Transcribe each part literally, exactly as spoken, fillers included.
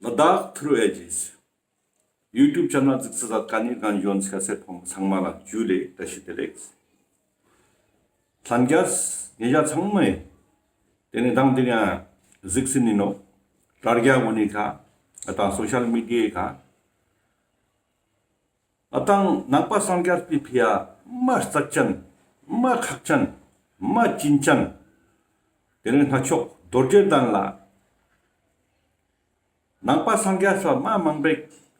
ལ་དྭགས་ཐུརུ་ཨེ་ཇིས་ཡུ་ཊུབ་ཆེ་ནལ་གཟིགས་ས་མཛད་མཁན་ནི་རྒན་གཞོན་སྐྱ་སེར་ཕོ་མོ་ཚང་མ་ལ་ཇུ་ལེ་བཀྲ་ཤིས་བདེ་ལེགས། ལྷན་རྒྱས་ཉེ་ཞ་ཚང་མས་དེ་ནས་དང་དེ་ཡང་གཟིགས་སིན་ནི་ནོག། དྲ་རྒྱ་གུན་ནི་ཁ་ཨ་དང་སོ་ཤལ་མི་ཌི་ཡའི་ཁ་ཨ་དང་ནང་པ་སངས་རྒྱས་པའི་ཕི་ཡ་མ་རྩ་ཅན་མ་ཁག་ཅན་མ་བྱིན་ཅན་དེ་ནས་གནས་མཆོག་རྡོ་རྗེ་གདན་ལ་ནང་པ་སངས་རྒྱས་པ་མ་མང་པོ་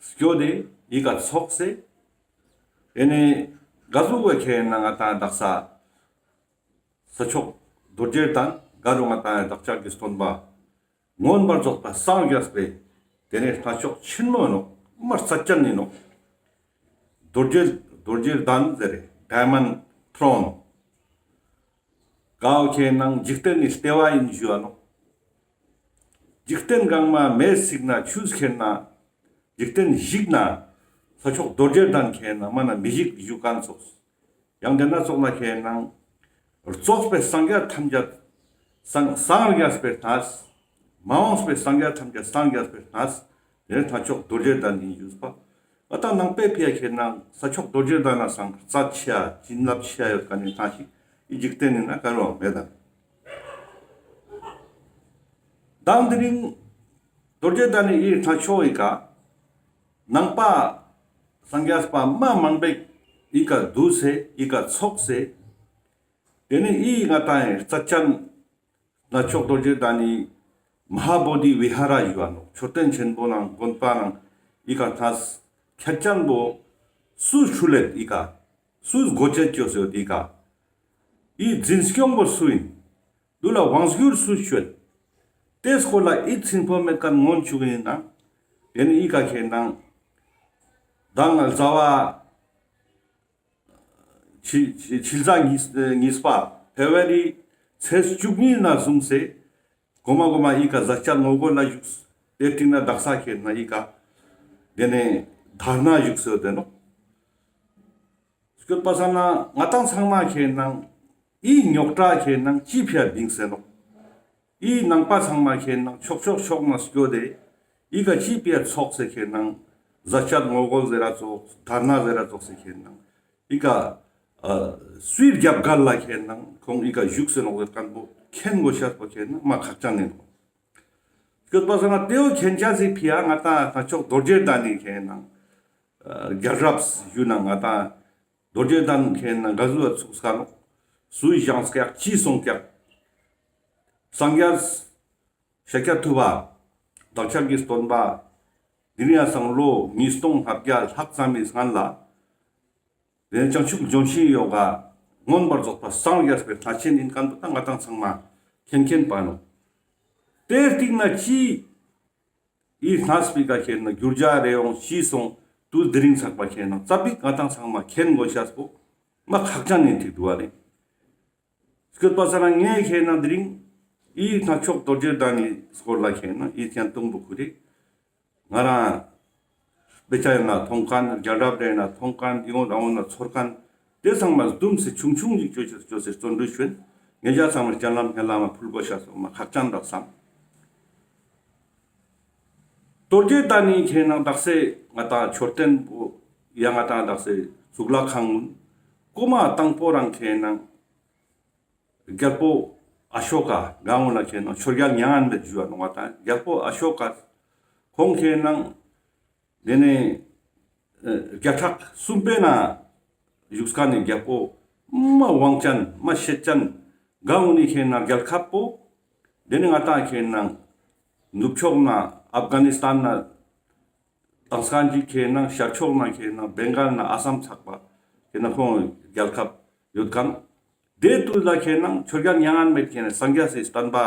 སྐྱོད་དེ་ཡི་ག་ཚོགས་སེ། དེ་ནས་ག་ཟུག་པོ་ཁེ་ནང་ང་ཏང་དག་ས་ས་མཆོག་རྡོ་རྗེ་གདན་ག་རུ་ང་ཏང་བདག་ཅག་གི་སྟོན་པ་མངོན་པར་རྫོགས་པ་སངས་རྒྱས་པའི་དེ་ནས་གནས་མཆོག་ཆེན་མོ་ནོག། མ་རྩ་ཅན་ནི་ནོག། རྡོ་རྗེ་རྡོ་རྗེ་གདན་ཟེར་རེ་ཌའི་མོན་ཌི་ཐྲོན། གའོ་ཁེ་ནང་འཇིག་རྟེན་ནི་ལྟེ་བ་ཡིན་ཞུ་བ་ནོག། འཇིག་རྟེན་གང་མ་མེས་བསྲེགས་ན་ཆུས་ཁྱེར་ན་འཇིག་རྟེན་ཞིག་ན་ས་མཆོག་རྡོ་རྗེ་གདན་ཁེ་ནང་མ་ན་མི་ཞིག་ཞུ་མཁན་ཙོགས། ཡང་དེ་ན་ཙོགས་ལ་ཁེ་ནང་རྫོགས་པའི་སངས་རྒྱས་ཐམས་ཅད་སངས་སངས་རྒྱས་པའི་གནས། མ་འོངས་པའི་སངས་རྒྱས་ཐམས་ཅད་སངས་རྒྱས་པའི་གནས། དེ་ནས་གནས་མཆོག་རྡོ་རྗེ་གདན་ཡིན་ཞུས་པ། ང་ཏང་ནང་པའི་ཕི་ཡ་ཁེ་ནང་ས་མཆོག་རྡོ་རྗེ་གདན་ན་སང་རྩ་ཆེ་ཡ་བྱིན་རླབས་ཆེ་ཡ་ཡོད་མཁན་ནི་ཐང་ཞིག་ཨི་འཇིག་རྟེན་ནི་ན་ག་རུའང་མེད་དང་། དང་དེ་རིང་རྡོ་རྗེ་གདན་ནི་ཨི་གནས་མཆོག་ཨི་ཀ་ནང་པ་སངས་རྒྱས་པ་མ་མང་པོ་ཨི་ཀ་འདུས་སེ་ཨི་ཀ་ཚོགས་སེ། དེ་ནས་ཨི་ང་ཏང་ཨི་རྩ་ཅན་གནས་མཆོག་རྡོ་རྗེ་གདན་ནི་མ་ཧཱ་བོ་དྷི་བི་ཧཱ་ར་ཞུ་བ་ནོག། མཆོད་རྟེན་ཆེན་པོ་ནང་དགོན་པ་ནང་ཨི་ཀ་གནས་ཁྱད་ཅན་པོ་སུ་ཞུ་ལེད་ཨི་ཀ་སུས་སྒོ་འབྱེད་ཅོས་ཡོད་ཨི་ཀ་ཨི་འཛིན་སྐྱོང་པོ་སུ་ཡིན། འདུ་ལ་དབང་སྒྱུར་སུ་ཞུ་ཡོད། དེ་སྐོར་ལ་ཨི་ཚིན་ཕོ་མེད་མཁན་སྔོན་ཆུག་ཡིན་ན། དེ་ནས་ཨི་ཀ་ཁེ་ནང་མདང་ཟླ་བ་ཕྱི་ཕྱི་ཕྱི་ཟླ་གཉིས་གཉིས་པ་ཕེབ་རུ་ཝ་རི་ཚེས་བཅུ་གཉིས་ནས་བཟུང་སེ་གོ་མ་གོ་མ་ཨི་ཀ་ཟས་བཅད་ངོ་རྒོལ་ལ་བཞུགས། དེ་སྟིང་ན་དག་ས་ཁེ་ནང་ཨི་ཀ་དེ་ནས་དྷར་ན་བཞུགས་སེ་ཡོད་དེ་ནོག། སྐྱོད་པ་སང་ན་ང་ཏང་ཚང་མ་ཁེ་ནང་ཨི་རྙོག་དྲ་ཁེ་ནང་ཅི་ཕི་ཡ་བིངས་སེ་ནོག། ཨི་ནང་པ་ཚང་མ་ཁེ་ནང་ཕྱོགས་ཕྱོགས་ཕྱོགས་ནས་སྐྱོད་དེ་ཨི་ཀ་ཅི་ཕི་ཡ་ཚོགས་སེ་ཁེ་ནང་ཟས་བཅད་ངོ་རྒོལ་ཟེར་ར་ཚོགས་དྷར་ན་ཟེར་ར་ཚོགས་སེ་ཁེ་ནང་ཨི་ཀ་ཨ་སུའི་རྒྱབ་འགལ་ལ་ཁེ་ནང་ཁོང་ཨི་ཀ་བཞུགས་སེ་ནོག་ཟེར་མཁན་པོ་མཁྱེན་དགོས་ཤེས་པོ་ཁེ་ནང་མ་ཁག་ཅན་ནི་ནོག། སྐྱོད་པ་སང་ན་དེའོ་མཁྱེན་ཆ་ཟིག་ཕི་ཡ་ང་ཏང་གནས་མཆོག་རྡོ་རྗེ་གདན་ནི་ཁེ་ནང་ཨ་རྒྱལ་རབས་ཞུ་ན་ང་ཏང་རྡོ་རྗེ་གདན་ཁེ་ནང་ག་ཟུག་ཚུགས་ཀ་ནོག། སུའི་བཞེངས་ཀྱག་ཅི་སོང་ཀྱག། སངས་རྒྱས་ཤཱཀྱ་ཐུབ་པ་བདག་ཅག་གི་སྟོན་པ་འདི་ནི་ཡ་སང་ལོ་ཉིས་སྟོང་ལྔ་བརྒྱ་ལྷག་ཙམ་མི་སྔན་ལ་དེ་ནས་བྱང་ཆུབ་ལྗོན་ཤིང་ཡོག་ག་མངོན་པར་རྫོགས་པ་སངས་རྒྱས་པའི་གནས་ཆེན་ཡིན་མཁན་པོ་ད་ང་ཏང་ཚང་མ་མཁྱེན་མཁྱེན་པ་ནོག། དེ་སྟིང་ན་ཅི་ཨི་གནས་པོའི་ཀ་ཁེ་ནང་འགྱུར་བ་རེ་ཡོང་ཅི་སོང་དུས་དེ་རིང་ཚག་པ་ཁེ་ནང་ཙ་པིག་ང་ཏང་ཚང་མ་མཁྱེན་དགོས་ཤེས་པོ་མ་ཁག་ཅན་ནི་ཐིག་འདུག་པ་ནི། སྐྱོད་པ་སང་ན་ངས་ཁེ་ནང་དེ་རིང་ཨི་གནས་མཆོག་རྡོ་རྗེ་གདན་ནི་སྐོར་ལ་ཁེ་ནང་ཨི་ཁེ་ནང་སྟོང་པོ་ཁུ་རེ་ང་རང་དཔེ་ཆ་ཡིན་ན་མཐོང་མཁན་རྒྱལ་རབས་རེ་ཡིན་ན་མཐོང་མཁན་ཡིད་འོང་རང་འོང་ན་ཚོར་མཁན་དེ་ཚང་མ་བསྡུམས་སེ་ཆུང་ཆུང་ཞིག་ཅོས་ཅོས་ཅོས་སེ་བརྩོན་འགྲུས་ཞུ་ཡིན། ཉེ་ཞ་ཚང་མ་སྤྱན་ལམ་སྨོན་ལམ་མ་ཕུལ་དགོས་ཤེས་པོ་མ་ཁག་ཅན་རག་བསམ། རྡོ་རྗེ་གདན་ནི་ཁེ་ནང་དག་སེ་ང་ཏང་མཆོད་རྟེན་པོ་ཡ་ང་ཏང་དག་སེ་གཙུག་ལག་ཁང་གུན་གོ་མ་དང་པོ་རང་ཁེ་ནང་རྒྱལ་པོ་ཨ་ཤོ་ཀ་གང་འོ་ན་ཁེ་ནང་ཆོས་རྒྱལ་མྱ་ངན་མེད་ཞུ་བ་ནོག་པ་དང་རྒྱལ་པོ་ཨ་ཤོ་ཀ་ཁོང་ཁེ་ནང་དེ་ནས་ཨ་བརྒྱ་ཕྲག་གསུམ་པའི་ནང་བཞུགས་མཁན་ནི་རྒྱལ་པོ་མ་དབང་ཅན་མ་ཤེད་ཅན་གང་འོ་ནི་ཁེ་ནང་རྒྱལ་ཁབ་པོ་དེ་ནས་ང་ཏང་ཁེ་ནང་ནུབ་ཕྱོགས་ན་ཨབ་གྷ་ནི་སི་ཐན་ན་དང་སང་ཅིག་ཁེ་ནང་ཤར་ཕྱོགས་ན་ཁེ་ནང་བེང་གལ་ན་ཨ་སམ་ཚག་པ་ཁེ་ནང་ཁོང་རྒྱལ་ཁབ་ཡོད་མཁན། དེ་དུས་ལ་ཁེ་ནང་ཆོས་རྒྱལ་མྱ་ངན་མེད་ཁེ་ནང་སངས་རྒྱས་སི་བསྟན་པ་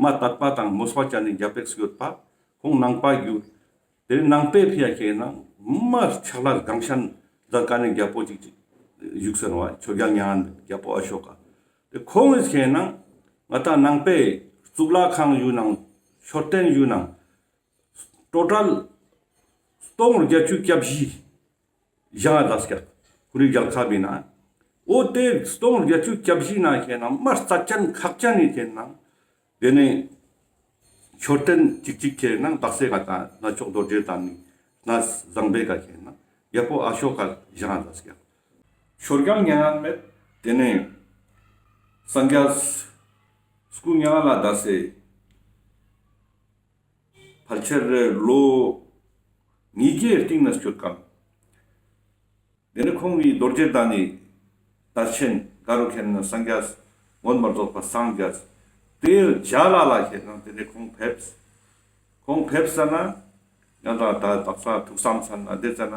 མ་དད་པ་དང་མོས་པ་ཅན་ནི་རྒྱལ་པོ་ཞིག་ཡོད་པ་ཁོང་ནང་པ་གྱུར། དེ་ནང་པའི་ཕི་ཡ་ཁེ་ནང་མ་ཕྱག་ལས་གང་ཤན་མཛད་མཁན་ནི་རྒྱལ་པོ་ཅིག་ཅིག་བཞུགས་སེ་ནོག་པ་ཆོས་རྒྱལ་མྱ་ངན་མེད་རྒྱལ་པོ་ཨ་ཤོ་ཀ། དེ་ཁོང་ངིས་ཁེ་ནང་ང་ཏང་ནང་པའི་གཙུག་ལག་ཁང་ཞུ་ནང་མཆོད་རྟེན་ཞུ་ནང་ཊོ་ཊལ་སྟོང་བརྒྱད་ཅུ་གྱ་བཞི་བཞེངས་ཡ་ཟེར་ཀྱག། ཁོ་རའི་རྒྱལ་ཁབ་ཡིན་ན། འོ་དེ་སྟོང་བརྒྱད་ཅུ་གྱ་བཞི་ནང་ཁེ་ནང་མ་རྩ་ཅན་ཁག་ཅན་ནི་ཁེ་ནང་དེ་ནས་ མཆོད་རྟེན་ཅིག་ཅིག་ཁེ་ནང་དག་ས་ག་ད་ན་ཕྱོགས་རྡོ་རྗེ་གདན་ནི་ན་བཟང་པོའི་ཀ་ཁེ་ནང་ཡ་པོ་ཨ་ཤོ་ཀ་བཞེངས་ད་སྐྱག། ཆོས་རྒྱལ་མྱ་ངན་མེད་དེ་ནས་སངས་རྒྱས་སྐུ་མྱ་ངན་ལས་འདས་སེ་ཕལ་ཆེར་ལོ་ཉིས་བརྒྱའི་སྟེང་ན་སྐྱོད་ཀ། དེ་ནས་ཁོང་གི་རྡོ་རྗེ་གདན་ནི་དར་ཆེན་ག་རུ་ཁེ་ནང་སངས་རྒྱས་མངོན་པར་རྫོགས་པ་སངས་རྒྱས་དེ་མཇལ་ལ་ལ་ཁེ་ནང་དེ་ནས་ཁོང་ཕེབས། ཁོང་ཕེབས་ས་ན་ཡང་ད་ད་དག་ས་ཐུགས་བསམ་ཚན་ན་དེ་ཙ་ན་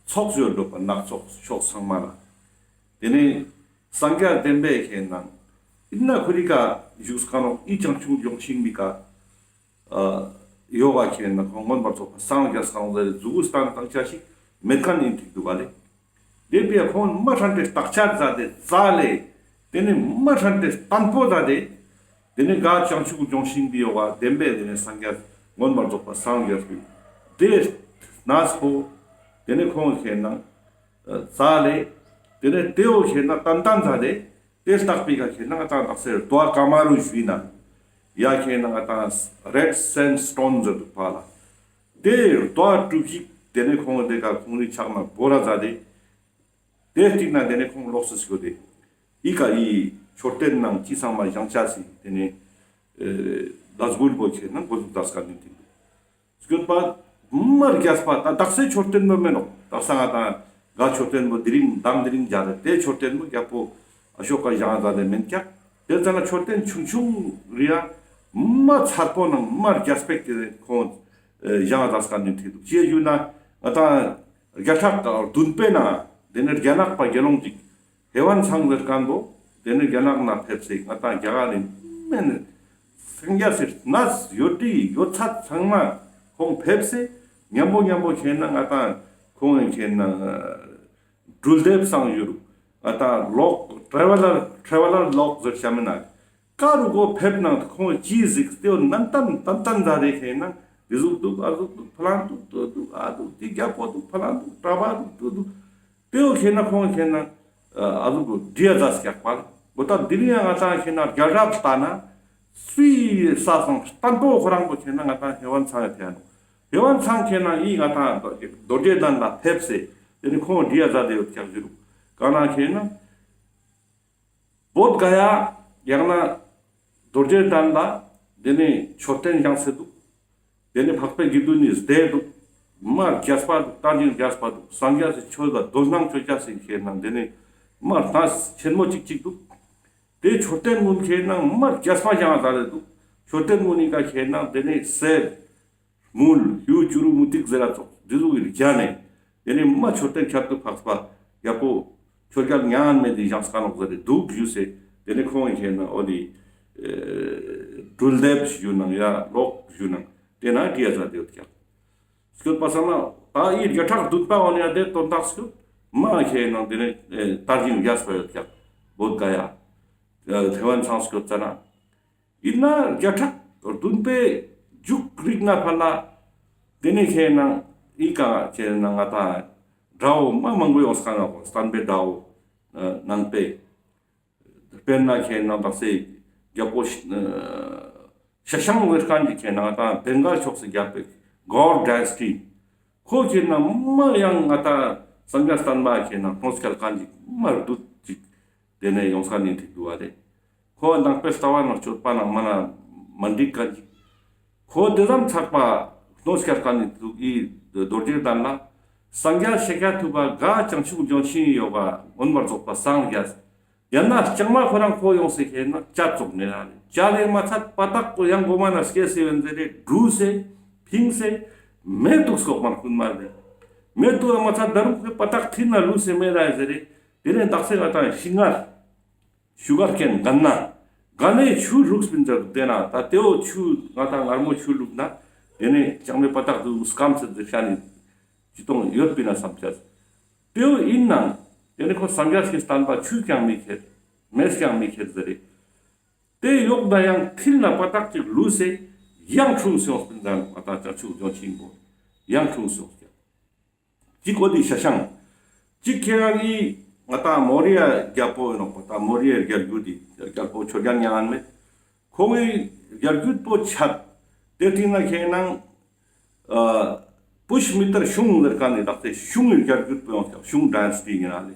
ཚོགས་ཡོད་འགྲོ་པ་ནག་ཚོགས་ཕྱོགས་ཚང་མ་ལ། དེ་ནས་སངས་རྒྱས་བསྟན་པའི་ཁེ་ནང་ཨིན་ན་ཁོ་རི་ཀ་བཞུགས་ཀ་ནོག་ཨི་བྱང་ཆུབ་ལྗོན་ཤིང་མི་ཀ་ཡོ་ག་ཁེ་ནང་ཁོང་མངོན་པར་རྫོགས་པ་སངས་རྒྱས་ཁོང་ཟེར་ཟུག་སྟན་དང་ཆ་ཞིག་མེད་ཁན་ཨིན་ཐིག་འདུག་ག་ལེ། དེ་བས་ཁོང་མ་ཧྲན་ཏེ་བརྟག་དཔྱད་མཛད་དེ་རྩ་ལས་དེ་ནས་མ་ཧྲན་ཏེ་བརྟན་པོ་མཛད་དེ་དེ་ནས་ག་བྱང་ཆུབ་ལྗོན་ཤིང་འདི་ཡོ་ག་བདེན་པས་དེ་ནས་སངས་རྒྱས་མངོན་པར་རྫོགས་པ་སངས་རྒྱས་པའི་དེ་གནས་པོ་དེ་ནས་ཁོང་ཁེ་ནང་རྩ་ལས་དེ་ནས་དེའོ་ཁེ་ནང་ཏན་ཏན་མཛད་དེ། དེ་ལྟག་པའི་ཀ་ཁེ་ནང་ང་ཏང་དག་ས་རྡོ་ཀ་མ་རུ་ཞུས་ན། ཡ་ཁེ་ནང་ང་ཏང་red sandstone ཟེར་དུག་པ་ལ། དེ་རྡོ་གྲུ་བཞི་དེ་ནས་ཁོང་དེ་ཀ་ཁོང་རི་ཕྱག་ན་བོ་ར་ཛ་དེ། དེ་སྟིང་ན་དེ་ནས་ཁོང་ལོགས་སུ་སྐྱོད་དེ། ཨི་ཀ་ཨི་མཆོད་རྟེན་ནང་ཅི་ཚང་མ་བཞེངས་ཆ་སི་དེ་ནས་ཨེ་ལས་འགུལ་བོ་ཁེ་ནང་འགོ་འཛུགས་མཛད་ཀ་ནི་དེ་འདུག། སྐྱོད་པ་མ་རྒྱས་པ་ད་དག་ས་མཆོད་རྟེན་པོ་མེན་ནོག། དག་ས་ང་ཏང་ག་མཆོད་རྟེན་པོ་དེ་རིང་དང་དེ་རིང་མཇལ་ཏེ་མཆོད་རྟེན་པོ་རྒྱལ་པོ་ཨ་ཤོ་ཀ་བཞེངས་མཛད་དེ་མེན་ཀྱག། དེ་ཙ་ན་མཆོད་རྟེན་ཆུང་ཆུང་རེ་ཡ་མ་མཚར་པོ་ནང་མ་རྒྱས་པའི་ཀ་ཁོང་བཞེངས་མཛད་ཀ་ནི་ཐིག་འདུག། ཅི་ཡ་ཞུ་ན་ང་ཏང་བརྒྱ་ཕྲག་བདུན་པའི་ནང་དེ་ནས་རྒྱ་ནག་པ་དགེ་སློང་ཅིག་ཧེ་ཝན་ཚང་ཟེར་ཁན་བོ་དེ་ནས་རྒྱ་ནག་ནས་ཕེབས་སེ་ང་ཏང་རྒྱ་གར་ནི་མེན་སངས་རྒྱས་སི་གནས་ཡོད་དེ་ཡོད་ཚད་ཚང་མ་ཁོང་ཕེབས་སེ་མཉམ་པོ་མཉམ་པོ་ཁེ་ནང་ང་ཏང་ཁོང་ཁེ་ནང་འགྲུལ་འདེབས་སང་ཡོད་རུག། ང་ཏང་ལོག་ཊྲེ་ཝེ་ལར་ཊྲེ་ཝེ་ལར་ལོག་ཟེར་ཤ་མེན་ན། ཀ་རུ་གོ་ཕེབས་ནང་ཁོང་ཅི་ཟིག་སྟེ་ནན་ཏན་ཏན་ཏན་ཛ་རེ་ཁེ་ནང་དེ་ཟུག་འདུག། ཨ་ཟུག་འདུག། ཕ་ལང་འདུག། དོ་འདུག། ཨ་འདུག། དེ་རྒྱལ་པོ་འདུག། ཕ་ལང་འདུག། གྲྭ་པ་འདུག། དོ་འདུག། དེའོ་ཁེ་ནང་ཁོང་ཁེ་ནང་ཨ་ཟུག་འདྲིའ་ཛ་སྐྱག་པ་ལ། འོ་ད་དེ་རིང་ཡང་ང་ཏང་ཁེ་ནང་རྒྱལ་རབས་ལྟ་ན་སུའི་ས་སང་བརྟན་པོ་ཁོ་རང་པོ་ཁེ་ནང་ང་ཏང་ཧེ་ཝན་ཚང་ཡ་ཐེ་ནོག། ཧེ་ཝན་ཚང་ཁེ་ནང་ཨི་ང་ཏང་རྡོ་རྗེ་གདན་ལ་ཕེབས་སེ་དེ་ནི་ཁོང་འདྲིའ་ཛ་དེ་ཡོད་ཀྱག་ཞུ་རུག། ག་ན་ཁེ་ནང་བོདྷ་ག་ཡ་ཡང་ན་རྡོ་རྗེ་གདན་ལ་དེ་ནི་མཆོད་རྟེན་བཞེངས་སེ་འདུག། དེ་ནས་འཕགས་པའི་དགེ་འདུན་ནི་སྡེ་འདུག། མ་རྒྱས་པ་འདུག། རྟ་མགྲིན་རྒྱས་པ་འདུག། སངས་རྒྱས་སི་ཆོས་ལ་དོ་སྣང་ཆོས་རྒྱས་སི་ཁེ་ནང་དེ་ནས་མ་གནས་ཆེན་མོ་ཅིག་ཅིག་འདུག། དེ་མཆོད་རྟེན་ཀུན་ཁེ་ནང་མ་རྒྱས་པ་བཞེངས་ད་རེ་འདུག། མཆོད་རྟེན་ཀུན་ནི་ཀ་ཁེ་ནང་དེ་ནས་གསེར་དངུལ་གཡུ་བྱུ་རུ་མུ་ཏིག་ཟེར་ར་ཙོགས་འདི་ཟུག་གི་རྒྱ་ནས། དེ་ནས་མ་མཆོད་རྟེན་ཁྱད་དུ་འཕགས་པ་རྒྱལ་པོ་ཆོས་རྒྱལ་མྱ་ངན་མེད་དེ་བཞེངས་ཀ་ནོག་ཟེར་ཏེ་འདུག་ཞུས་སེ། དེ་ནས་ཁོང་ཁེ་ནང་འོ་དེ་འགྲུལ་འདེབས་ཞུ་ནང་ཡ་ལོག་ཞུ་ནང་དེ་ན་འདྲིའ་ཛ་དེ་ཡོད་ཀྱག། སྐྱོད་པ་སང་ན་ད་ཨི་བརྒྱ་ཕྲག་བདུན་པ་འོ་ནི་ཡ་དེ་དོན་དག་སྐྱོད་མ་ཁེ་ནང་དེ་ནས་རྟ་མགྲིན་རྒྱས་པ་ཡོད་ཀྱག་བོདྷ་ག་ཡ་ཧེ་ཝན་ཚང་སྐྱོད་ཙ་ན། ཡིན་ན་བརྒྱ་ཕྲག་བདུན་པའི་མཇུག་རིག་ན་ཕར་ལ། དེ་ནས་ཁེ་ནང་ཨི་ཀ་ཁེ་ནང་ང་ཏང་དགྲ་བོ་མ་མང་པོ་ཡོང་ས་ན་བསྟན་པའི་དགྲ་བོ་ནང་པའི་དཔེར་ན་ཁེ་ནང་དག་སེ་རྒྱལ་པོ་ཤ་ཤང་ཟེར་ཁན་གྱི་ཁེ་ནང་ང་ཏང་བེང་གལ་ཕྱོགས་སུ་རྒྱལ་པོའི་གོར་ཌའི་ནེ་སི་ཊི། ཁོ་ཁེ་ནང་མ་ཡང་ང་ཏང་སངས་རྒྱས་བསྟན་པ་ཁེ་ནང་གནོད་སྐྱེལ་ཁན་གྱི་མ་བདུད་ཅིག་དེ་ནས་ཡོང་ས་ནི་ཐིག་འདུག་པ་རེད། ཁོ་ནང་པའི་ལྟ་བ་ནང་སྤྱོད་པ་ནང་མ་ན་མ་འགྲིག་ག་ཅིག། ཁོ་དེ་ཙམ་ཚགས་པ་གནོད་སྐྱེལ་ཁན་ནི་འདུག་ཨི་རྡོ་རྗེ་གདན་ལ། སངས་རྒྱས་ཤཱཀྱ་ཐུབ་པ་ག་བྱང་ཆུབ་ལྗོན་ཤིང་ཡོད་པ་མངོན་པར་རྫོགས་པ་སངས་རྒྱས། ཡང་ན་ལྕང་མ་ཁོ་རང་ཁོ་ཡོང་སེ་ཁེ་ན་ཅ་ཙོག་ནེ་ར་ལེ་ཅ་ལེ་མ་ཚད་པ་ཏག་ཏུ་ཡང་གོ་མ་ན་སྐྱེ་སེ་བན་ཟེ་རེ་འགྲུལ་སེ་ཕིང་སེ་མེ་ཏུག་སྐོག་མར་ཁུན་མ་རེ། མེ་ཏུག་མ་ཚད་ད་རུང་ཁོའི་པ་ཏག་ཐིན་ན་ལུས་སེ་མེ་ར་ཟེ་རེ། དེ་ནས་དག་སེ་ང་ཏང་ཤིང་མངར། ཤུ་གར་ཀེན་གན་ན། གན་ནས་ཆུ་ལུགས་པིན་ཟེར་དེ་ན་ད་དེའོ་ཆུ་ང་ཏང་མངར་མོ་ཆུ་ལུགས་ན། དེ་ནས་ལྕང་མའི་པ་ཏག་ཏུ་སྐམ་སེ་ཟེར་ཤ་ནི་ཅི་གཏོང་ཡོད་པིན་ན་བསམ་ཆས། དེའོ་ཡིན་ནང་དེ་ནས་ཁོ་སངས་རྒྱས་ཀྱི་བསྟན་པ་ཆུས་ཀྱང་མི་ཁྱེར། མེས་ཀྱང་མི་ཁྱེར་ཟེར་རེ། དེ་ཡོག་ན་ཡང་ཐིལ་ན་པ་ཏག་ཅིག་ལུས་སེ་ཡང་འཁྲུངས་སོང་སྤིན་ཟེར་ང་ཏང་བྱང་ཆུབ་ལྗོན་ཤིང་པོ་ཡང་འཁྲུངས་སོང་ཀྱང་། གཅིག་འོ་དེ་ཤ་ཤང་། གཅིག་ཁྱེད་རང་གི་ང་ཏང་མོ་རི་ཡ་རྒྱལ་པོ་ཡིན་ནོག་པ་ད་མོ་རི་ཡ་རྒྱལ་རྒྱུད་དེ་རྒྱལ་པོ་ཆོས་རྒྱལ་མྱ་ངན་མེད། ཁོང་གི་རྒྱལ་རྒྱུད་པོ་ཆད། དེ་སྟིང་ན་ཁེ་ནང་ཨ་པུཤ་མི་ཏར་ཤུང་ཟེར་ཁན་ནི་དག་ས་ཤུང་ངི་རྒྱལ་རྒྱུད་པོ་ཡོང་ཀྱག། ཤུང་ཌའི་ནེ་སི་ཊི་ཡིན་ན་ལེ།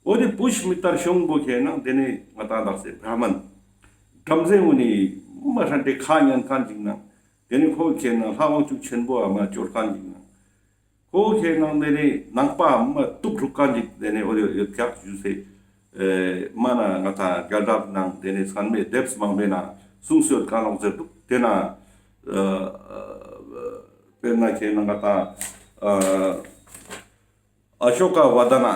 འོ་དེ་པུཤ་མི་ཏར་ཤུང་པོ་ཁེ་ནང་དེ་ནེ་ང་ཏང་དག་ས་བྲ་མན་བྲམ་ཟེ་གུན་ནི་མ་ཧྲན་ཏེ་ཁ་ཉན་ཁན་ཅིག་ནང་། དེ་ནེ་ཁོ་ཁེ་ནང་ལྷ་དབང་ཕྱུག་ཆེན་པོ་ཨ་མ་ཅོར་ཁན་ཅིག་ནང་། ཁོ་ཁེ་ནང་དེ་ནེ་ནང་པ་མ་གཏུག་རུག་ཁན་ཅིག་དེ་ནེ་འོ་དེ་ཡོད་ཀྱག་ཞུས་སེ། ཨེ་མ་ན་ང་ཏང་རྒྱལ་རབས་ནང་དེ་ནེ་ཚང་མའི་དེབ་མང་པོའི་ནང་གསུངས་སེ་ཡོད་ཀ་ནོག་ཟེར་འདུག། དེ་ན་ཨ་དཔེར་ན་ཁེ་ནང་ང་ཏང་ཨ་ཨ་ཤོ་ཀ་ཝ་དཱ་ན་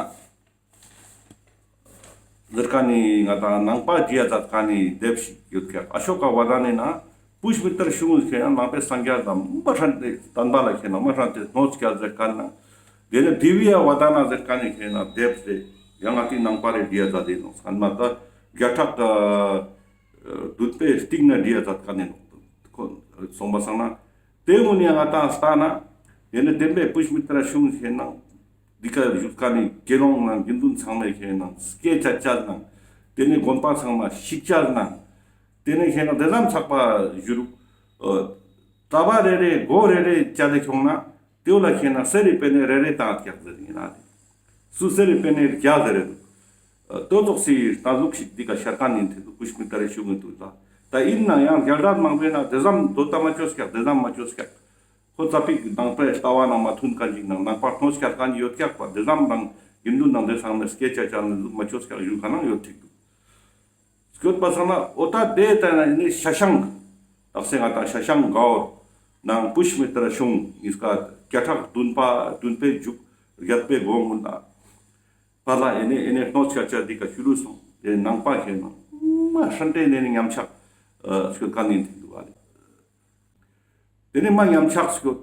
ཟེར་ཁན་ནི་ང་ཏང་ནང་པ་བྲིའ་ཛད་ཁན་ནི་དེབ་ཞིག་ཡོད་ཀྱག། ཨ་ཤོ་ཀ་ཝ་དཱ་ན་ནི་ན་པུཤ་མི་ཏར་ཤུང་ཁེ་ནང་ནང་པའི་སངས་རྒྱས་དང་མ་ཧྲན་ཏེ་བསྟན་པ་ལ་ཁེ་ནང་མ་ཧྲན་ཏེ་གནོད་སྐྱལ་ཟེར་ཁན་ནང་། དེ་ནེ་དི་བི་ཡ་ཝ་དཱ་ན་ཟེར་ཁན་ནི་ཁེ་ནང་དེབ་རེ་ཡང་ང་ཏི་ནང་པ་རེ་བྲིའ་ཛད་དེ་ནོག། ཚང་མ་ད་བརྒྱ་ཕྲག་ཨ་བདུན་པའི་སྟིང་ན་བྲིའ་ཛད་ཁན་ནི་ནོག། ཁོ་སོང་པ་སང་ན་དེ་གུན་ནི་ང་ཏང་ལྟ་ན་དེ་ནེ་དེ་བའི་པུཤ་མི་ཏར་ཤུང་ཁེ་ནང་འདི་ཀ་བཞུགས་ཁན་ནི་དགེ་སློང་ནང་དགེ་འདུན་ཚང་མའི་ཁེ་ནང་སྐད་ཆ་ཅོ་ནང་། དེ་ནེ་དགོན་པ་ཚང་མ་ཤིག་ཅོ་ནང་། དེ་ནེ་ཁེ་ནང་དེ་ཙམ་ཚགས་པ་ཞུ་རུག། ཨ་ཏ་བ་རེ་རེ་སྒོ་རེ་རེ་ཅོས་ཏེ་ཁྱོང་ན་དེ་བོ་ལ་ཁེ་ནང་གསེར་རི་པེ་ནེ་རེ་རེ་ཏང་ཀྱག་ཟེར་ཡིན་ན་དེ། སུ་གསེར་རི་པེ་ནེ་རྒྱ་ཟེར་རེ་འདུག། ཨ་ཏོ་ཙོགས་སི་ལྟ་ལུགས་ཤིག་འདི་ཀ་ཤར་ཁན་ཡིན་ཐེ་འདུག། པུཤ་མི་ཏར་ཤུང་ངི་དུས་ལ། ད་ཡིན་ནའང་རྒྱལ་རབས་མང་པོའི་ནང་དེ་ཙམ་དོ་ད་མ་ཅོས་ཀྱག། དེ་ཙམ་མ་ཅོས་ཀྱག། ཁོ་ཙ་པིག་ནང་པའི་ལྟ་བ་ནང་མ་མཐུན་ཁན་ཅིག་ནང་ནང་པ་གནོད་སྐྱལ་ཁན་ཡོད་ཀྱག་པ། དེ་ཙམ་ནང་དགེ་འདུན་ནང་དེ་ཚང་མས་སྐད་ཆ་ཅོ་ནི་ལུགས་མ་ཅོས་ཀྱག་ཞུ་ཁན་ནང་ཡོད་ཐིག་འདུག། སྐྱོད་པ་སང་ན་འོ་ད་དེ་ལྟ་ན་ནི་ཤ་ཤང་། དག་ས་ང་ཏང་ཤ་ཤང་གའོ་ནང་པུཤ་མི་ཏར་ཤུང་ཉིས་ཀ་བརྒྱ་ཕྲག་བདུན་པ་བདུན་པའི་མཇུག་བརྒྱད་པའི་གོང་གུན་ལ་བར་ལ་ཨེ་ནེ་ཨེ་ནེ་གནོད་སྐྱལ་ཅེས་འདི་ཀ་ཞུ་རུ་སོང་། དེ་ནང་པ་ཁེ་ནང་མ་ཧྲན་ཏེ་ནེ་ནི་ཉམས་ཆག་ཨ་སྐྱོད་ཁན་ཡིན་ཐིག་འདུག་པ་ལེ། དེ་ནེ་མ་ཉམས་ཆག་སྐྱོད།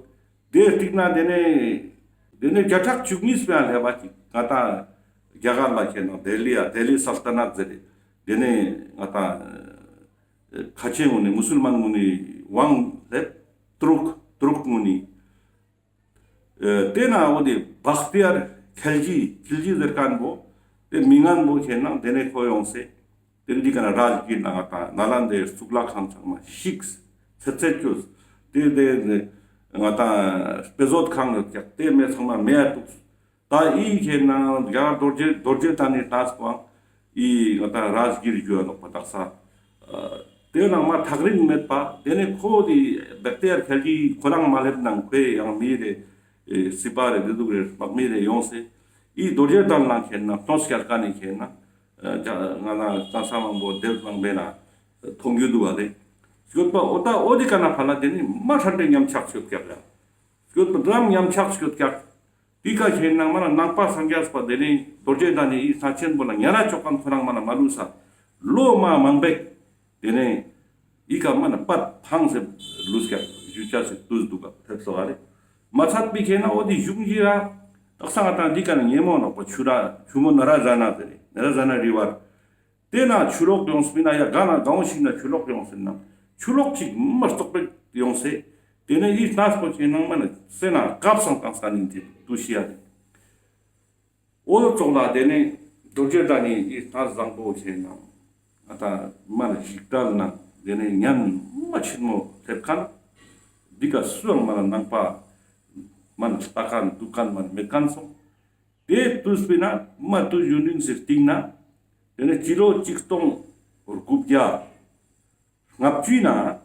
དེ་སྟིང་ན་དེ་ནེ་དེ་ནེ་བརྒྱ་ཕྲག་བཅུ་གཉིས་པའི་ལྷེ་བ་ཅིག་ང་ཏང་རྒྱ་གར་ལ་ཁེ་ནང་དེ་ལི་ཡ་དེ་ལི་སལ་ཏ་ནད་ཟེར་རེ། དེ་ནེ་ང་ཏང་ཁ་ཆེ་གུན་ནི་མུ་སུལ་མན་གུན་ནི་ཝང་ལེབ་ཏུ་རུག་ཏུ་རུག་གུན་ནི། ཨེ་དེ་ན་འོ་དེ་བཀྟི་ཡར་ཁལ་ཇི་ཁལ་ཇི་ཟེར་ཁན་བོ་དེ་མི་ངན་བོ་ཁེ་ནང་དེ་ནེ་ཁོ་ཡོང་སེ། དེ་འདི་ཀ་ན་རཱཇ་གིར་ནང་ང་ཏང་ནཱ་ལན་དའི་གཙུག་ལག་ཁང་ཚང་མ་ཤིག་ཚེ་ཚད་ཅོས། དེ་དེ་ང་ཏང་དཔེ་མཛོད་ཁང་ཡོད་ཀྱག། དེ་མེ་ཚང་མ་མེ་ཡ་ཏུག། ད་ཨི་ཁེ་ནང་རྒྱ་གར་རྡོ་རྗེ་རྡོ་རྗེ་གདན་ནི་ལྟས་པོའང་ཨི་ང་ཏང་རཱཇ་གིར་ཞུའ་ནོག་པ་དག་ས། ཨ་དེ་ནང་མ་ཐག་རིང་མེད་པ། དེ་ནེ་ཁོ་དེ་བཀྟི་ཡར་ཁལ་ཇི་ཁོ་རང་མ་ལེབ་ནང་ཁོའི་ཡང་མི་རེ་ཨེ་སི་པ་རེ་དེ་ཟུག་རེ་དམག་མི་རེ་ཡོང་སེ་ཨི་རྡོ་རྗེ་གདན་ནང་ཁེ་ནང་གནོད་སྐྱལ་ཁན་ནི་ཁེ་ནང་ཨ་ང་ཏང་ལྟས་མང་པོ་དེབ་མང་པོའི་ནང་མཐོང་རྒྱུ་འདུག་པ་ལེ། སྐྱོད་པ་འོ་ད་འོ་དེ་ཀ་ན་ཕར་ལ་དེ་ནེ་མ་ཧྲན་ཏེ་ཉམས་ཆག་སྐྱོད་ཀྱག་ཡ། སྐྱོད་པ་འདྲ་ཉམས་ཆག་སྐྱོད་ཀྱག། དེ་ཀ་ཁེ་ནང་མ་ན་ནང་པ་སངས་རྒྱས་པ་དེ་ནེ་རྡོ་རྗེ་གདན་ནི་ཨི་ས་ཆེན་པོ་ལ་ཉ་ར་ཅོ་ཁན་ཁོ་རང་མ་ན་མ་ལུས་ས་ལོ་མ་མང་པོ་དེ་ནེ་ཨི་ཀ་མ་ན་པད་ཕངས་སེ་ལུས་ཀྱག་ཞུ་ཅེས་སི་དུས་འདུག་ག་ཐེབས་སོ་ག་ལེ། མ་ཚད་པའི་ཁེ་ནང་འོ་དེ་གཞུང་གི་ར་དག་ས་ང་ཏང་དེ་ཀ་ན་ཉེ་མོ་ནོག་པ་ཆུ་ར་ཆུ་མོ་ན་ར་ཛ་ན་དེ་ནེ་ན་ར་ཛ་ན་རི་བར། དེ་ན་ཆུ་ལོག་ཡོང་སྤིན་ན་ཡ་ག་ན་གང་ཞིག་ན་ཆུ་ལོག་ཡོང་སྤིན་ན་ཆུ་ལོག་ཅིག་མ་རྩོག་པོ་ཡོང་སེ། དེ་ནེ་ཨི་གནས་པོ་ཁེ་ནང་མ་ན་སེ་ན་སྐབས་སང་ཏང་ས་ནི་དེ་དུ་ཤི་ཡ་དེ། འོ་ཙོགས་ལ་དེ་ནེ་རྡོ་རྗེ་གདན་ནི་ཨི་གནས་བཟང་པོ་ཁེ་ནང་ང་ཏང་མ་ན་ཞིག་དལ་ན་དེ་ནེ་ཉམས་མ་ཆེན་མོ་ཐེབས་ཁན་འདི་ཀ་སུའང་མ་ན་ནང་པ་མ་ན་ལྟ་ཁན་དུག་ཁན་མ་ན་མེད་ཁན་སོང་། དེ་དུས་སྤེ་ན་མ་དུས་ཡུན་རིང་སེ་སྟིང་ན། དེ་ནེ་སྤྱི་ལོ་ཆིག་སྟོང་དགུ་བརྒྱ་ལྔ་བཅུའི་ནང་།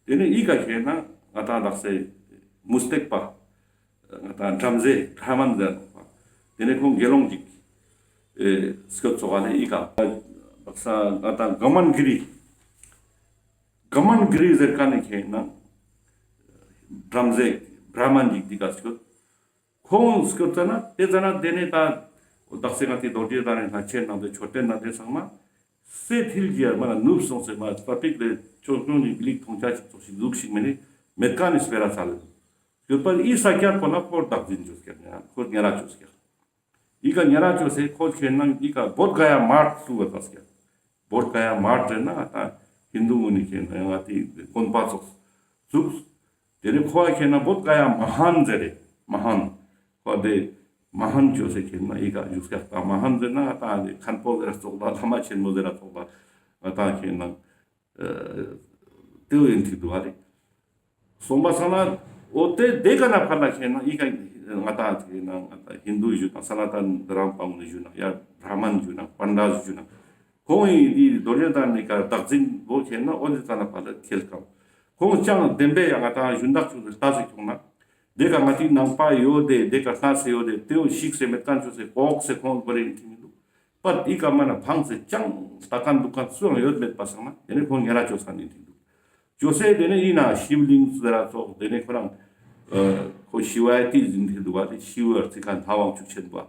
དེ་ནེ་ཨི་ཀ་ཁེ་ནང་ང་ཏང་དག་ས་མུ་སྟེགས་པ། ང་ཏང་བྲམ་ཟེ་བྲ་མན་ཟེར་ནོག་པ། དེ་ནེ་ཁོང་དགེ་སློང་ཅིག་ཨེ་སྐྱོད་ཙོགས་ལ་ཨི་ཀ་དག་ས་ང་ཏང་ག་མན་གི་རི། ག་མན་གི་རི་ཟེར་ཁན་ནི་ཁེ་ནང་བྲམ་ཟེ་བྲ་མན་ཅིག་འདི་ཀ་སྐྱོད། ཁོང་སྐྱོད་ཙ་ན་དེ་ཙ་ན་དེ་ནེ་ད་དག་ས་ང་ཏི་རྡོ་རྗེ་གདན་ནི་ལྷ་ཆེན་ནང་དེ་མཆོད་རྟེན་ནང་དེ་ཚང་མ་སེ་ཐིལ་གྱི་ཡར་མ་ན་ནུབ་སོང་སེ་མ་ཙ་པིག་ལེ་ཆོས་སྐྱོང་ནི་གི་ལིག་ཐོང་ཆ་ཞིག་ཙོགས་ཤིག་ཟུག་ཤིག་མེ་ནེ་མེད་ཁན་ནི་སྤེ་ར་ཚ་ལེ། སྐྱོད་པ་ཨི་ས་ཀྱག་པོ་ལ་ཁོ་བདག་འཛིན་ཅོས་ཀྱག་ཁོ་ཉ་ར་ཅོས་ཀྱག། ཨི་ཀ་ཉ་ར་ཅོས་སེ་ཁོ་ཁེ་ནང་ཨི་ཀ་བོདྷ་ག་ཡ་མཐ་ཟེར་བ་ཙོགས་ཀྱག། བོདྷ་ག་ཡ་མཐ་ཟེར་ན་ད་ཧིན་དུ་གུན་ནི་ཁེ་ནང་ང་ཏི་དགོན་པ་ཙོགས་ཟུག། དེ་ནེ་ཁོ་ཁེ་ནང་བོདྷ་ག་ཡ་མ་ཧཱན་ཟེར་རེ་མ་ཧཱན། ཁོ་དེ་མ་ཧཱན་ཅོས་སེ་ཁེ་ནང་ཨི་ཀ་ཞུགས་ཀྱག། ད་མ་ཧཱན་ཟེར་ན་ང་ཏང་དེ་མཁན་པོ་ཟེར་ར་ཙོགས་ད་བླ་མ་ཆེན་མོ་ཟེར་ར་ཙོགས་ད་ང་ཏང་ཁེ་ནང་ཨ་དེ་བོ་ཡིན་ཐིག་འདུག་ཨ་རེ། སོང་པ་སང་ན་འོ་དེ་དེ་ཀ་ན་ཕར་ལ་ཁེ་ན་ཨི་ཀ་ང་ཏང་ཁེ་ན་ང་ཏང་ཧིན་དུ་ཞུ་ན་སྣ་ཏན་དྷ་རམ་པ་ངོ་ནི་ཞུ་ན་ཡ་བྷྲ་མན་ཞུ་ན་པཎྜ་ཏ་ཞུ་ན་ཁོང་ངི་འདི་རྡོ་རྗེ་གདན་ནི་ཀ་བདག་འཛིན་བོ་ཁེ་ན་འོ་དེ་ཀ་ན་ཕར་ལ་ཁེལ་ཀམ། ཁོང་ཅང་བདེན་པའི་ཡ་ང་ཏང་ཞུན་དག་ཆུ་ལྟ་སེ་ཁྱོང་ན། དེ་ཀ་ང་ཏི་ནང་པ་ཡོད་དེ་དེ་ཀ་ལྟ་སེ་ཡོད་དེ་དེ་བོ་ཤིག་སེ་མེད་ཁན་ཆོ་སེ་ལྐོག་སེ་ཁོང་བོ་རེ་ཡིན་ཐིང་མི་འདུག། པ་འདི་ཀ་མ་ན་ཕངས་སེ་ཅང་ལྟ་ཁན་འདུག་ཁན་སུའང་ཡོད་མེད་པ་སང་ན་དེ་ནི་ཁོང་ཉེ་ར་ཆོ་ས་ནི་ཐིང་འདུག། ཆོ་སེ་དེ་ནི་ཡིན་ན་ཤིབ་ལིང་ཟེར་ར་ཙོགས་དེ་ནི་ཁོ་རང་ཁོ་ཤི་བའི་ཏི་ཟིན་ཐིང་འདུག་པ་དེ་ཤི་བར་ཚིག་ཁན་ཐ་ཝང་ཆུག་ཆེན་པོ།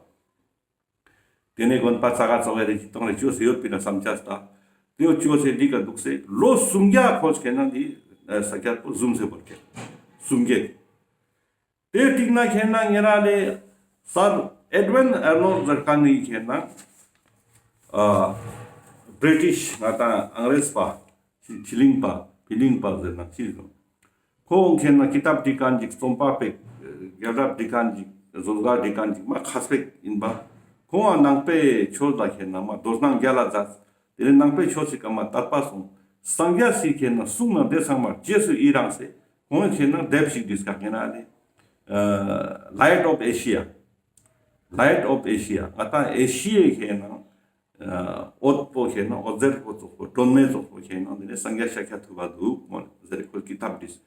དེ་ནས་དགོན་པ་ཙ་ག་ཙོགས་རེ་ཅིག་གཏོང་རེ་ཅོས་སེ་ཡོད་པིན་ན་བསམ་ཅས་ད། དེ་བོ་ཅོས་སེ་འདི་ཀ་འདུག་སེ་ལོ་སུམ་བརྒྱ་ཁོ་ཁེ་ན་འདི་ས་ཀྱད་པོ་ཟུམ་སེ་བོར་ཁེ། སུམ་བརྒྱ། དེ་ཏིག་ན་ཁེ་ན་ཉེ་ར་ལེ་སར་ཨེ་ཌི་ཝིན་ཨར་ནོལ་ཟེར་ཁན་ནི་ཁེ་ན་ཨ་བྲི་ཊིཤ་ང་ཏང་ཨང་རེས་པ། ཕི་ལིང་པ་ཕི་ལིང་པ་ཟེར་ན་ཅི་ཟེར། ཁོང་ཁེ་ན་ཀི་ཏབ་བྲི་ཁན་ཅིག་རྩོམ་པ་པོ་རྒྱལ་རབས་བྲི་ཁན་ཅིག་བཟོ་ལས་བྲི་ཁན་ཅིག་མ་ཁས་པ་ཞིག་ཡིན་པ། ཁོང་ང་ནང་པའི་ཆོས་ལ་ཁེ་ན་མ་དོ་སྣང་རྒྱལ་ལ་མཛད། དེ་ནས་ནང་པའི་ཆོས་སི་ཀ་མ་དད་པ་སོང་། སངས་རྒྱས་སི་ཁེ་ན་གསུང་ན་དེ་ཚང་མ་རྗེས་སུ་ཡི་རང་སེ་ཁོང་ཁེ་ན་དེབ་ཞིག་བྲིས་ཀ་ཁེ་ན་ནི་Light of Asia། Light of Asia། ང་ཏང་ཨེ་ཤི་ཡའི་ཁེ་ན་འོད་པོ་ཁེ་ན་འོད་ཟེར་པོ་ཙོགས་པོ་སྒྲོན་མེ་ཙོགས་པོ་ཁེ་ན་དེ་ནས་སངས་རྒྱས་ཤཱཀྱ་ཐུབ་པ་འདུག་མོ་ཟེར་ཁོ་ཀི་ཏབ་བྲིས།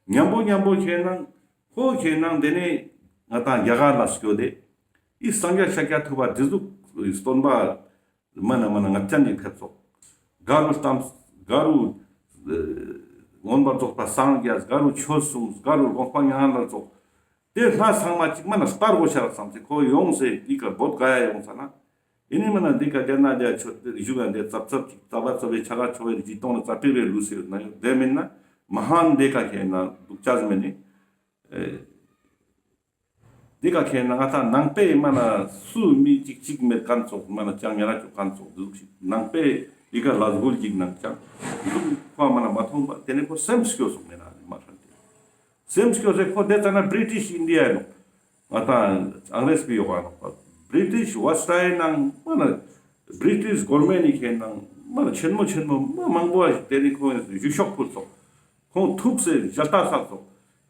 ཉམ་པོ་ཉམ་པོ་ཁེ་ན་ཁོ་ཁེ་ན་དེ་ནས་ང་ཏང་རྒྱ་གར་ལ་སྐྱོད་དེ་ཨི་སངས་རྒྱས་ཤཱཀྱ་ཐུབ་པ་འདི་ཟུག་སྟོན་པ་མ་ན་མ་ན་ང་ཅན་ནི་ཕེབས་སོག། ག་རུ་ལྟམས་ག་རུ་མངོན་པར་རྫོགས་པ་སངས་རྒྱས་ག་རུ་ཆོས་གསུངས་ག་རུ་དགོངས་པ་མྱ་ངན་ལ་རྫོགས། དེ་སྣ་ཚང་མ་ཅིག་མ་ན་སྟར་གོ་ཤ་རག་བསམ་སེ་ཁོ་ཡོང་སེ་འདི་ཀ་བོད་ག་ཡ་ཡོང་ས་ན། ཨི་ནི་མ་ན་འདི་ཀ་དེ་ན་དེ་ཆོས་དེ་བཞུགས་ཡ་དེ་ཙབ་ཙབ་ཅིག་ཙ་བ་ཙ་བའི་ཆ་ག་ཆོ་བའི་ཇི་གཏོང་ལ་ཙ་པིག་རེ་ལུས་སེ་ཡོད་ན་ཡོད་དེ་མིན་ན་མ་ཧན་དེ་ཀ་ཁེ་ན་འདུག་ཅག་མེད་ནི། དེ་ཀ་ཁེ་ན་ང་ཏང་ནང་པའི་མ་ན་སུ་མི་ཅིག་ཅིག་མེད་ཁན་ཙོགས་མ་ན་ཅང་ཉེ་ར་ཅོ་ཁན་ཙོགས་འདུག་ཞིག་ནང་པའི་འདི་ཀ་ལ་སྒོལ་ཅིག་ནང་ཅང་འདུག་ཁོ་མ་ན་མ་མཐོང་པ་དེ་ནས་ཁོ་སེམས་སྐྱོ་སོང་མེད་ན་མ་ཧན་དེ། སེམས་སྐྱོ་སེ་ཁོ་དེ་ཙ་ན་བྲི་ཊིཤ་ཨིན་ཌི་ཡ་ནོ། ང་ཏང་ཨང་རེས་པའི་ཡོག་ག་ནོ། བྲི་ཊིཤ་ཝེསྟ་ཡི་ནང་མ་ན་བྲི་ཊིཤ་གོར་མེན་ནི་ཁེ་ནང་མ་ན་ཆེན་མོ་ཆེན་མོ་མ་མང་པོ་ཞིག་དེ་ནི་ཁོང་ཞུ་ཤོག་ཕུལ་སོང་། ཁོང་ཐུག་སེ་ཞལ་ལྟ་ས་སོང་།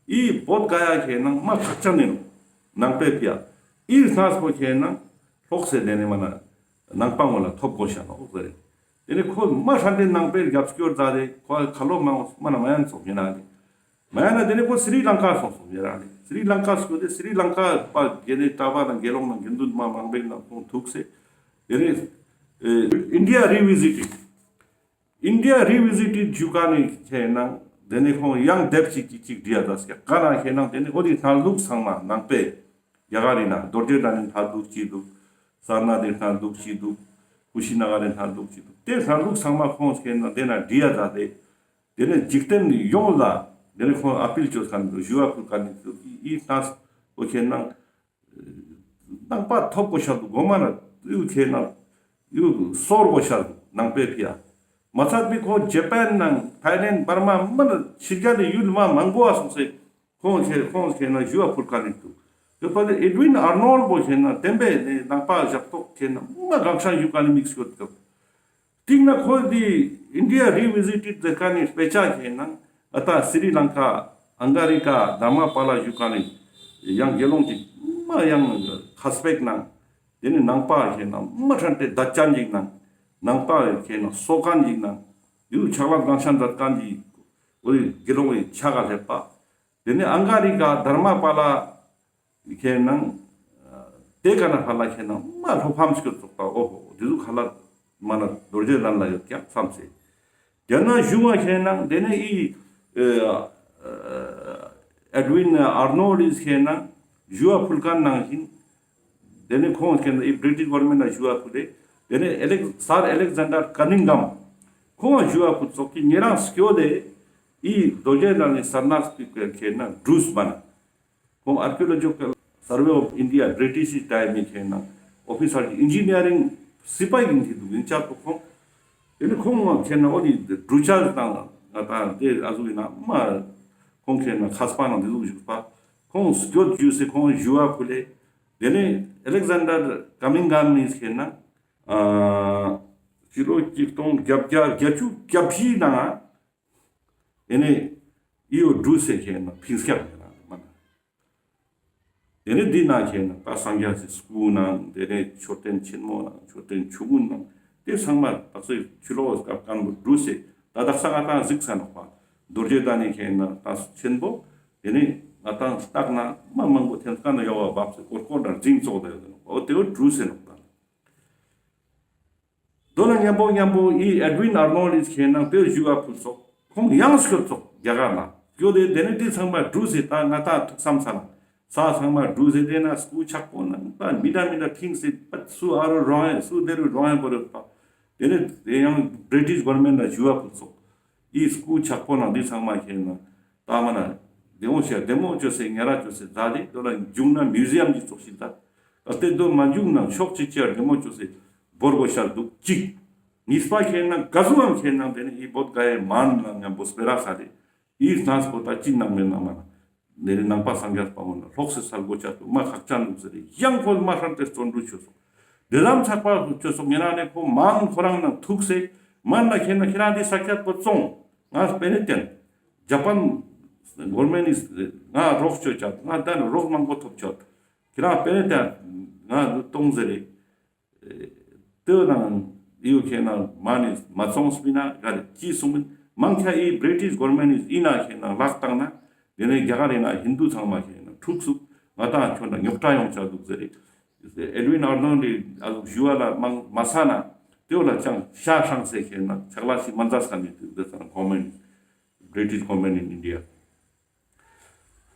ཨི་བོད་ག་ཡ་ཁེ་ནང་མ་ཁག་ཅན་ནི་ནོ། ནང་པའི་ཕི་ཡ། ཨི་སྣ་ཚོ་ཁེ་ནང་ལོག་སེ་དེ་ནི་མ་ན་ནང་པ་ངོ་ལ་ཐོབ་གོ་ཤ་ནོ་ཟེར། དེ་ནི་ཁོ་མ་ཧྲན་ཏེ་ནང་པའི་རྒྱབ་སྐྱོར་མཛད་དེ་ཁོ་ཁ་ལོ་མང་མ་ན་མ་ཡན་སོང་ཡིན་ན་ནི། མ་ཡན་ན་དེ་ནི་ཁོ་སི་རི་ལང་ཀ་སོང་སོང་ཡིན་ན་ནི། སི་རི་ལང་ཀ་སྐྱོད་དེ་སི་རི་ལང་ཀ་པ་དགེ་ནི་གྲྭ་པ་དང་དགེ་སློང་དང་དགེ་འདུན་མ་མང་པོའི་ནང་ཁོང་ཐུག་སེ། དེ་ནི་ཨིན་ཌི་ཡ་རི་ཝི་ཟི་ཊེཌ། ཨིན་ཌི་ཡ་རི་ཝི་ཟི་ཊེཌ་ཞུ་ཀ་ནི་ཁེ་ནང་དེ་ནི་ཁོང་ཡང་དེབ་ཅིག་ཅིག་ཅིག་བྲིས་ཡ་ད་སྐྱ་ཀ་ན་ཁེ་ནང་དེ་ནི་འོ་དེ་སྣ་ལུག་ཚང་མ་ནང་པའི་རྒྱ་གར་རི་ན་རྡོ་རྗེ་གདན་ནི་སྣ་ལུག་ཅིག་འདུག། སར་ནཱ་ཐི་སྣ་ལུག་ཅིག་འདུག། ཀུ་ཤི་ན་ག་རི་སྣ་ལུག་ཅིག་འདུག། དེ་སྣ་ལུག་ཚང་མ་ཁོང་ཁེ་ནང་དེ་ན་བྲིས་ཡ་ད་དེ། དེ་ནས་འཇིག་རྟེན་ཡོངས་ལ་དེ་ནས་ཁོང་ཨ་པིལ་ཅོས་ཁན་འདུག། ཞུ་བ་ཕུལ་ཁན་འདུག། ཨི་སྣ་ལུག་ཁེ་ནང་ནང་པ་ཐོབ་གོ་ཤ་འདུག། གོ་མ་ན་ཡུལ་ཁེ་ནང་ཡུལ་སོར་གོ་ཤ་འདུག། ནང་པའི་ཕི་ཡ། མ་ཚད་པའི་ཁོ་ཇེ་པན་ནང་ཐའི་ལེན་འབར་མ་མ་ན་ཕྱི་རྒྱལ་ལི་ཡུལ་མ་མང་པོ་བ་སོང་སེ་ཁོང་ཁེ་ཁོང་ཁེ་ནང་ཞུ་བ་ཕུལ་ཁན་འདུག། ཡོད་པ་དེ་ཨེ་ཌི་ཝིན་ཨར་ནོལ་བོ་ཁེ་ནང་བདེན་པའི་ནང་པ་ཞབས་ཏོག་ཁེ་ནང་མ་གང་ཤ་ཞུ་ཁན་མིག་སྐྱོད་སྐབས། སྟིང་ན་ཁོ་དེ་ཨིན་ཌི་ཡ་རི་ཝི་ཟི་ཊེཌ་ཟེར་ཁན་ནི་དཔེ་ཆ་ཁེ་ནང་ཨ་ད་སི་རི་ལང་ཀ་ཨང་ག་རི་ཀ་དྷར་མ་པཱ་ལ་ཞུ་ཁན་ནི་ཡང་དགེ་སློང་ཅིག་མ་ཡང་ཁས་པ་ཞིག་ནང་དེ་ནི་ནང་པ་ཁེ་ནང་མ་ཧྲན་ཏེ་དད་ཅན་ཞིག་ནང་ནང་པ་ཁེ་ནང་སོ་ཁན་ཞིག་ནང་ཡུལ་ཕྱག་ལས་གང་ཤ་མཛད་ཁན་ཞིག་འོ་དེ་དགེ་སློང་གི་ཆ་ག་སླེབས་པ། དེ་ནི་ཨང་ག་རི་ཀ་དྷར་མ་པཱ་ལ་ཁེ་ནང་དེ་ཀ་ན་ཧ་ལ་ཁེ་ནང་མ་ལྷོ་ཕམ་སྐྱོད་ཙོགས་པ། འོ་ཧོ་དེ་ཟུག་ཧ་ལ་མ་ན་རྡོ་རྗེ་གདན་ལ་ཡོད་ཀྱག་བསམ་སེ། དེ་ན་ཞུ་བ་ཁེ་ནང་དེ་ནས་ཨི་ཨེ་ཌི་ཝིན་ཨར་ནོལ་ཌི་ཁེ་ནང་ཞུ་བ་ཕུལ་ཁན་ནང་བཞིན། དེ་ནས་ཁོང་ཁེ་ནང་ཨི་བྲི་ཊིཤ་གོར་མེན་ཊ་ལ་ཞུ་བ་ཕུལ་ཏེ། དེ་ནས་ཨེ་ལེག་སར་ཨེ་ལེག་ཛན་ཌར་ཀ་ནིང་གམ་ཁོང་ཞུ་བ་ཕུལ་ཙོགས་ཀྱི་ཉེ་རང་སྐྱོད་དེ་ཨི་རྡོ་རྗེ་གདན་ནི་སར་ནཱ་ཐི་ཁེ་ནང་གྲུས་མ་ན། ཁོང་ཨར་ཀི་ཡོ་ལོ་ཇི་ཀལ་སར་ཝེ་ཨོཕ་ཨིན་ཌི་ཡ་བྲི་ཊིཤ་ཊའིམ་མི་ཁེ་ནང་ཨོ་ཕི་སར་གྱི་ཨིན་ཇི་ནི་ཡ་རིང་སི་པ་ཡིན་ཏེ་འདུག། ཡིན་ཆ་ཏོ་ཁོང་དེ་ནི་ཁོང་ཁེ་ནང་འོ་དེ་གྲུས་ཆ་དང་ང་ད་དེ་ཨ་ཟུག་ཡིན་ན་མ་ཁོང་ཁེ་ནང་ཁས་པ་ནང་དེ་ཟུག་བཞུགས་པ། ཁོང་སྐྱོད་ཞུས་སེ་ཁོང་ཞུ་བ་ཕུལ་ལེ། དེ་ནས་ཨེ་ལེག་ཛན་ཌར་ཀ་ནིང་གམ་ནི་ཁེ་ནང་ཨ་ཕྱི་ལོ་ཆིག་སྟོང་བརྒྱད་བརྒྱ་བརྒྱད་ཅུ་གྱ་བཞི་ནང་དེ་ནས་ ཨི་བོ་འབྲུ་སེ་ཁེ་ན་ཕིང་སྐྱབས་ཡིན་ན་མ་ན། དེ་ནས་འདི་ན་ཁེ་ན་ད་སངས་རྒྱས་སི་སྐུ་ནང་དེ་ནས་མཆོད་རྟེན་ཆེན་མོ་ནང་མཆོད་རྟེན་ཆུང་ངུ་ནང་དེ་ཚང་མ་དག་ས་ཆུ་ལོག་སྐབས་སྐམ་པོ་འབྲུ་སེ་ད་དག་ས་ང་ཏང་གཟིགས་ས་ནོག་པ། རྡོ་རྗེ་གདན་ནི་ཁེ་ན་ད་ཆེན་པོ་དེ་ནས་ང་ཏང་ལྟག་ན་མ་མང་པོ་ཐེམ་སྐམ་ན་ཡོག་བ་བབས་སེ་ཀོར་ཀོར་ན་རྫིང་ཙོགས་དེ་ཡོད་ནོག་པ། འོ་དེ་བོ་འབྲུ་སེ་ནོག་ད། དོ་ན་མཉམ་པོ་མཉམ་པོ་ཨི་ཨེ་ཌ་ཝིན་ཨར་ནོལ་ལི་ཁེ་ན་དེ་ཞུ་བ་ཕུལ་ཙོག་ཁོང་ཡང་སྐྱོད་ཙོག་རྒྱ་གར་ལ་སྐྱོད་དེ་དེ་ནས་དེ་ཚང་མ་འབྲུ་སེ་ད་ང་ཏང་ཐུགས་བསམ་ས་ལ་ས་ཚང་མ་འབྲུ་སེ་དེ་ན་སྐུ་ཆག་པོ་ནང་ད་མི་འདྲ་མི་འདྲ་ཕིང་སེ་པད་སུ་ཨ་རུ་རོང་ཡེ་སུ་དེ་རུ་རོང་ཡེ་པོ་རེད་པ། དེ་ནས་དེ་ཡང་བྲི་ཊིཤ་གོར་མེན་ཊ་ལ་ཞུ་བ་ཕུལ་ཙོག་ཨི་སྐུ་ཆག་པོ་ནང་དེ་ཚང་མ་ཁེ་ན་ད་མ་ན་བདེ་མོ་བྱས་བདེ་མོ་བཅོས་སེ་ཉེ་ར་བཅོས་སེ་མཛད་དེ་དོ་ལ་འཇུག་ན་མིའུ་ཟི་ཡམ་གྱི་ཙོགས་ཤིག་ད། ཨ་དེ་དོ་མ་འཇུག་ན་ཕྱོགས་གཅིག་ཅར་བདེ་མོ་བཅོས་སེ་བོར་དགོས་ཤར་འདུག་གཅིག། གཉིས་པ་ཁེ་ན་ག་ཟུག་ཨང་ཁེ་ན་དེ་ནི་ཨི་བོད་ག་ཡེ་མན་ལ་མཉམ་པོ་སྤེ་ར་ས་དེ་ཨི་སྣང་པོ་ད་ཅི་ནང་མེད་ན་མ་ན་དེ་ནི་ནང་པ་སངས་རྒྱས་པ་མོ་ན་ལོག་སེ་སལ་དགོས་ཆ་དུ་མ་ཁག་ཅན་འདུག་ཟེར་ཡང་ཁོ་མ་ཧྲན་ཏེ་བརྩོན་འགྲུས་བཅོས་སོང་། དེ་ལམ་ཚགས་པ་བཅོས་སོང་ཉེ་ར་ནས་ཁོ་མན་ཁོ་རང་ནང་ཐུག་སེ་མན་ལ་ཁེ་ན་ཁྱེད་རང་དེ་ས་ཁྱད་པོ་བཙོང་ང་སྤེ་ནི་བསྟན། ཇ་པན་གོར་མེན་ཊི་ནི་ང་རོགས་བཅོས་ཆ་ང་ད་ནི་རོགས་མང་པོ་ཐོབ་ཆོག་ཁྱེད་རང་དཔེ་ནི་དེ་ང་གཏོང་ཟེར་རེད། དེ་ནང་ཡུ་ཁེ་ན་མ་ནི་མ་ཚོང་སྤི་ན་ག་རེ་ཅི་གསུང་མིན་མང་ཁྱ་ཡི་བྲི་ཊིཤ་གོར་མེན་ཊི་ནི་ཡིན་ན་ཁེ་ན་ལག་བཏང་ན་དེ་ནས་རྒྱ་གར་ཡིན་ན་ཧིན་དུ་ཚང་མ་ཁེ་ན་འཁྲུག་སུག་ང་ཏང་ཁྱོད་ན་རྙོག་དྲ་ཡོང་ཆ་འདུག་ཟེར་རེད། ཨེ་ཌ་ཝིན་ཨར་ནོལ་ལི་ཨ་ཟུག་ཞུ་བ་ལ་མང་མ་ས་ན་དེ་བོ་ལ་ཅང་ཤ་ཧྲང་སེ་ཁེ་ན་ཆག་ལ་ཞིག་མ་མཛད་ས་ནི་དུ་དེ་ཚང་གོར་མེན་ཊི་བྲི་ཊིཤ་གོར་མེན་ཊི་ཨིན་ཨིན་ཌི་ཡ།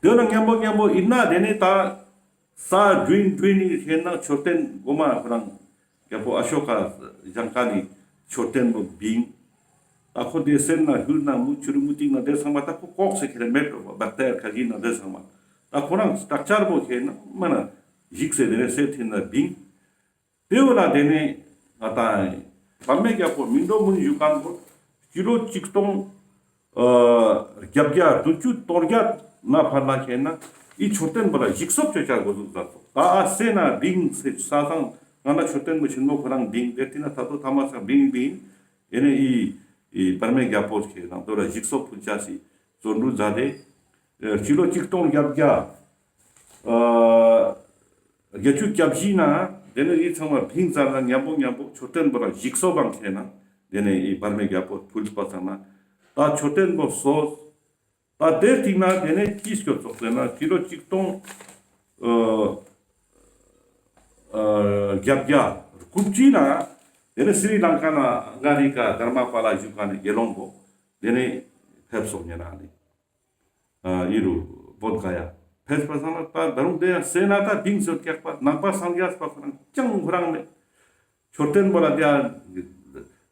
དེ་ལ་མཉམ་པོ་མཉམ་པོ་ཡིན་ན་དེ་ནས་ད་ས་བྲུན་བྲུན་ནི་ཁེ་ན་མཆོད་རྟེན་གོ་མ་ཁོ་རང་རྒྱལ་པོ་ཨ་ཤོ་ཀ་ཞང་ཀ་ནི་མཆོད་རྟེན་པོ་བིང་། ད་ཁོ་དེ་སེར་ན་ཧུར་ན་མུ་ཆུ་རུ་མུ་ཏིག་ན་དེ་ཚང་མ་ད་ཁོ་ལྐོག་སེ་ཁེ་ན་མེད་འགྲོ་བ་བག་ཏེ་ཁ་གི་ན་དེ་ཚང་མ་ད་ཁོ་རང་སྟྲག་ཆར་པོ་ཁེ་ན་མ་ན་ཞིག་སེ་དེ་ནས་སེར་ཐིན་ན་བིང་། དེ་བོ་ལ་དེ་ནས་ང་ཏང་བར་མའི་རྒྱལ་པོ་མིང་འགྲོ་མུན་ཞུ་མཁན་པོ་སྤྱི་ལོ་གཅིག་སྟོང་ཨ་བརྒྱད་བརྒྱ་བདུན་ཅུ་དོན་བརྒྱད་ན་ཕར་ལ་ཁེ་ན་ཨི་མཆོད་རྟེན་པོ་ལ་ཞིག་གསོ་བཅོས་ཆ་འགོ་འཛུགས་མཛད་སོང་། ད་ཨ་སེ་ན་བིང་སེ་ས་སང་ང་ན་མཆོད་རྟེན་པོ་ཆེན་མོ་ཁོ་རང་བིང་དེ་ཏི་ན་ད་དོ་ཐ་མ་ས་བིང་བིང་ཨེ་ནས་ཨི་ཨི་བར་མའི་རྒྱལ་པོ་ཁེ་ན་དོ་ལ་ཞིག་གསོ་ཕུལ་ཆ་སི་བརྩོན་འགྲུས་མཛད་དེ། ཨ་སྤྱི་ལོ་གཅིག་སྟོང་བརྒྱད་བརྒྱ་ཨ་བརྒྱད་ཅུ་གྱ་བཞི་ན་དེ་ནས་ཨི་ཚང་མ་བིང་ཙ་ན་མཉམ་པོ་མཉམ་པོ་མཆོད་རྟེན་པོ་ལ་ཞིག་གསོ་བང་ཁེ་ན་དེ་ནས་ཨི་བར་མའི་རྒྱལ་པོ་ཕུལ་པ་ཙ་ན་ད་མཆོད་རྟེན་པོ་སོ་ད་དེ་སྟིང་ན་དེ་ནས་ཅི་སྐྱོད་ཙོག་ཟེར་ན་སྤྱི་ལོ་གཅིག་སྟོང་ཨ་ཨ་བརྒྱད་བརྒྱ་དགུ་བཅུ་ན་དེ་ནས་སི་རི་ལང་ཀ་ན་ཨང་ག་རི་ཀ་དྷར་མ་པཱ་ལ་ཞུ་མཁན་ནི་དགེ་སློང་པོ་དེ་ནས་ཕེབས་སོང་ཉེ་རང་ནི། ཨ་ཨི་རུ་བོད་ག་ཡ་ཕེབས་པ་སང་ན་ད་ད་རུང་དེ་ཡང་སེ་ན་ད་བིང་སོ་ཀྱག་པ་ནང་པ་སངས་རྒྱས་པ་ཁོ་རང་ཅང་ཁོ་རང་མེད། མཆོད་རྟེན་པོ་ལ་དེ་ཡང་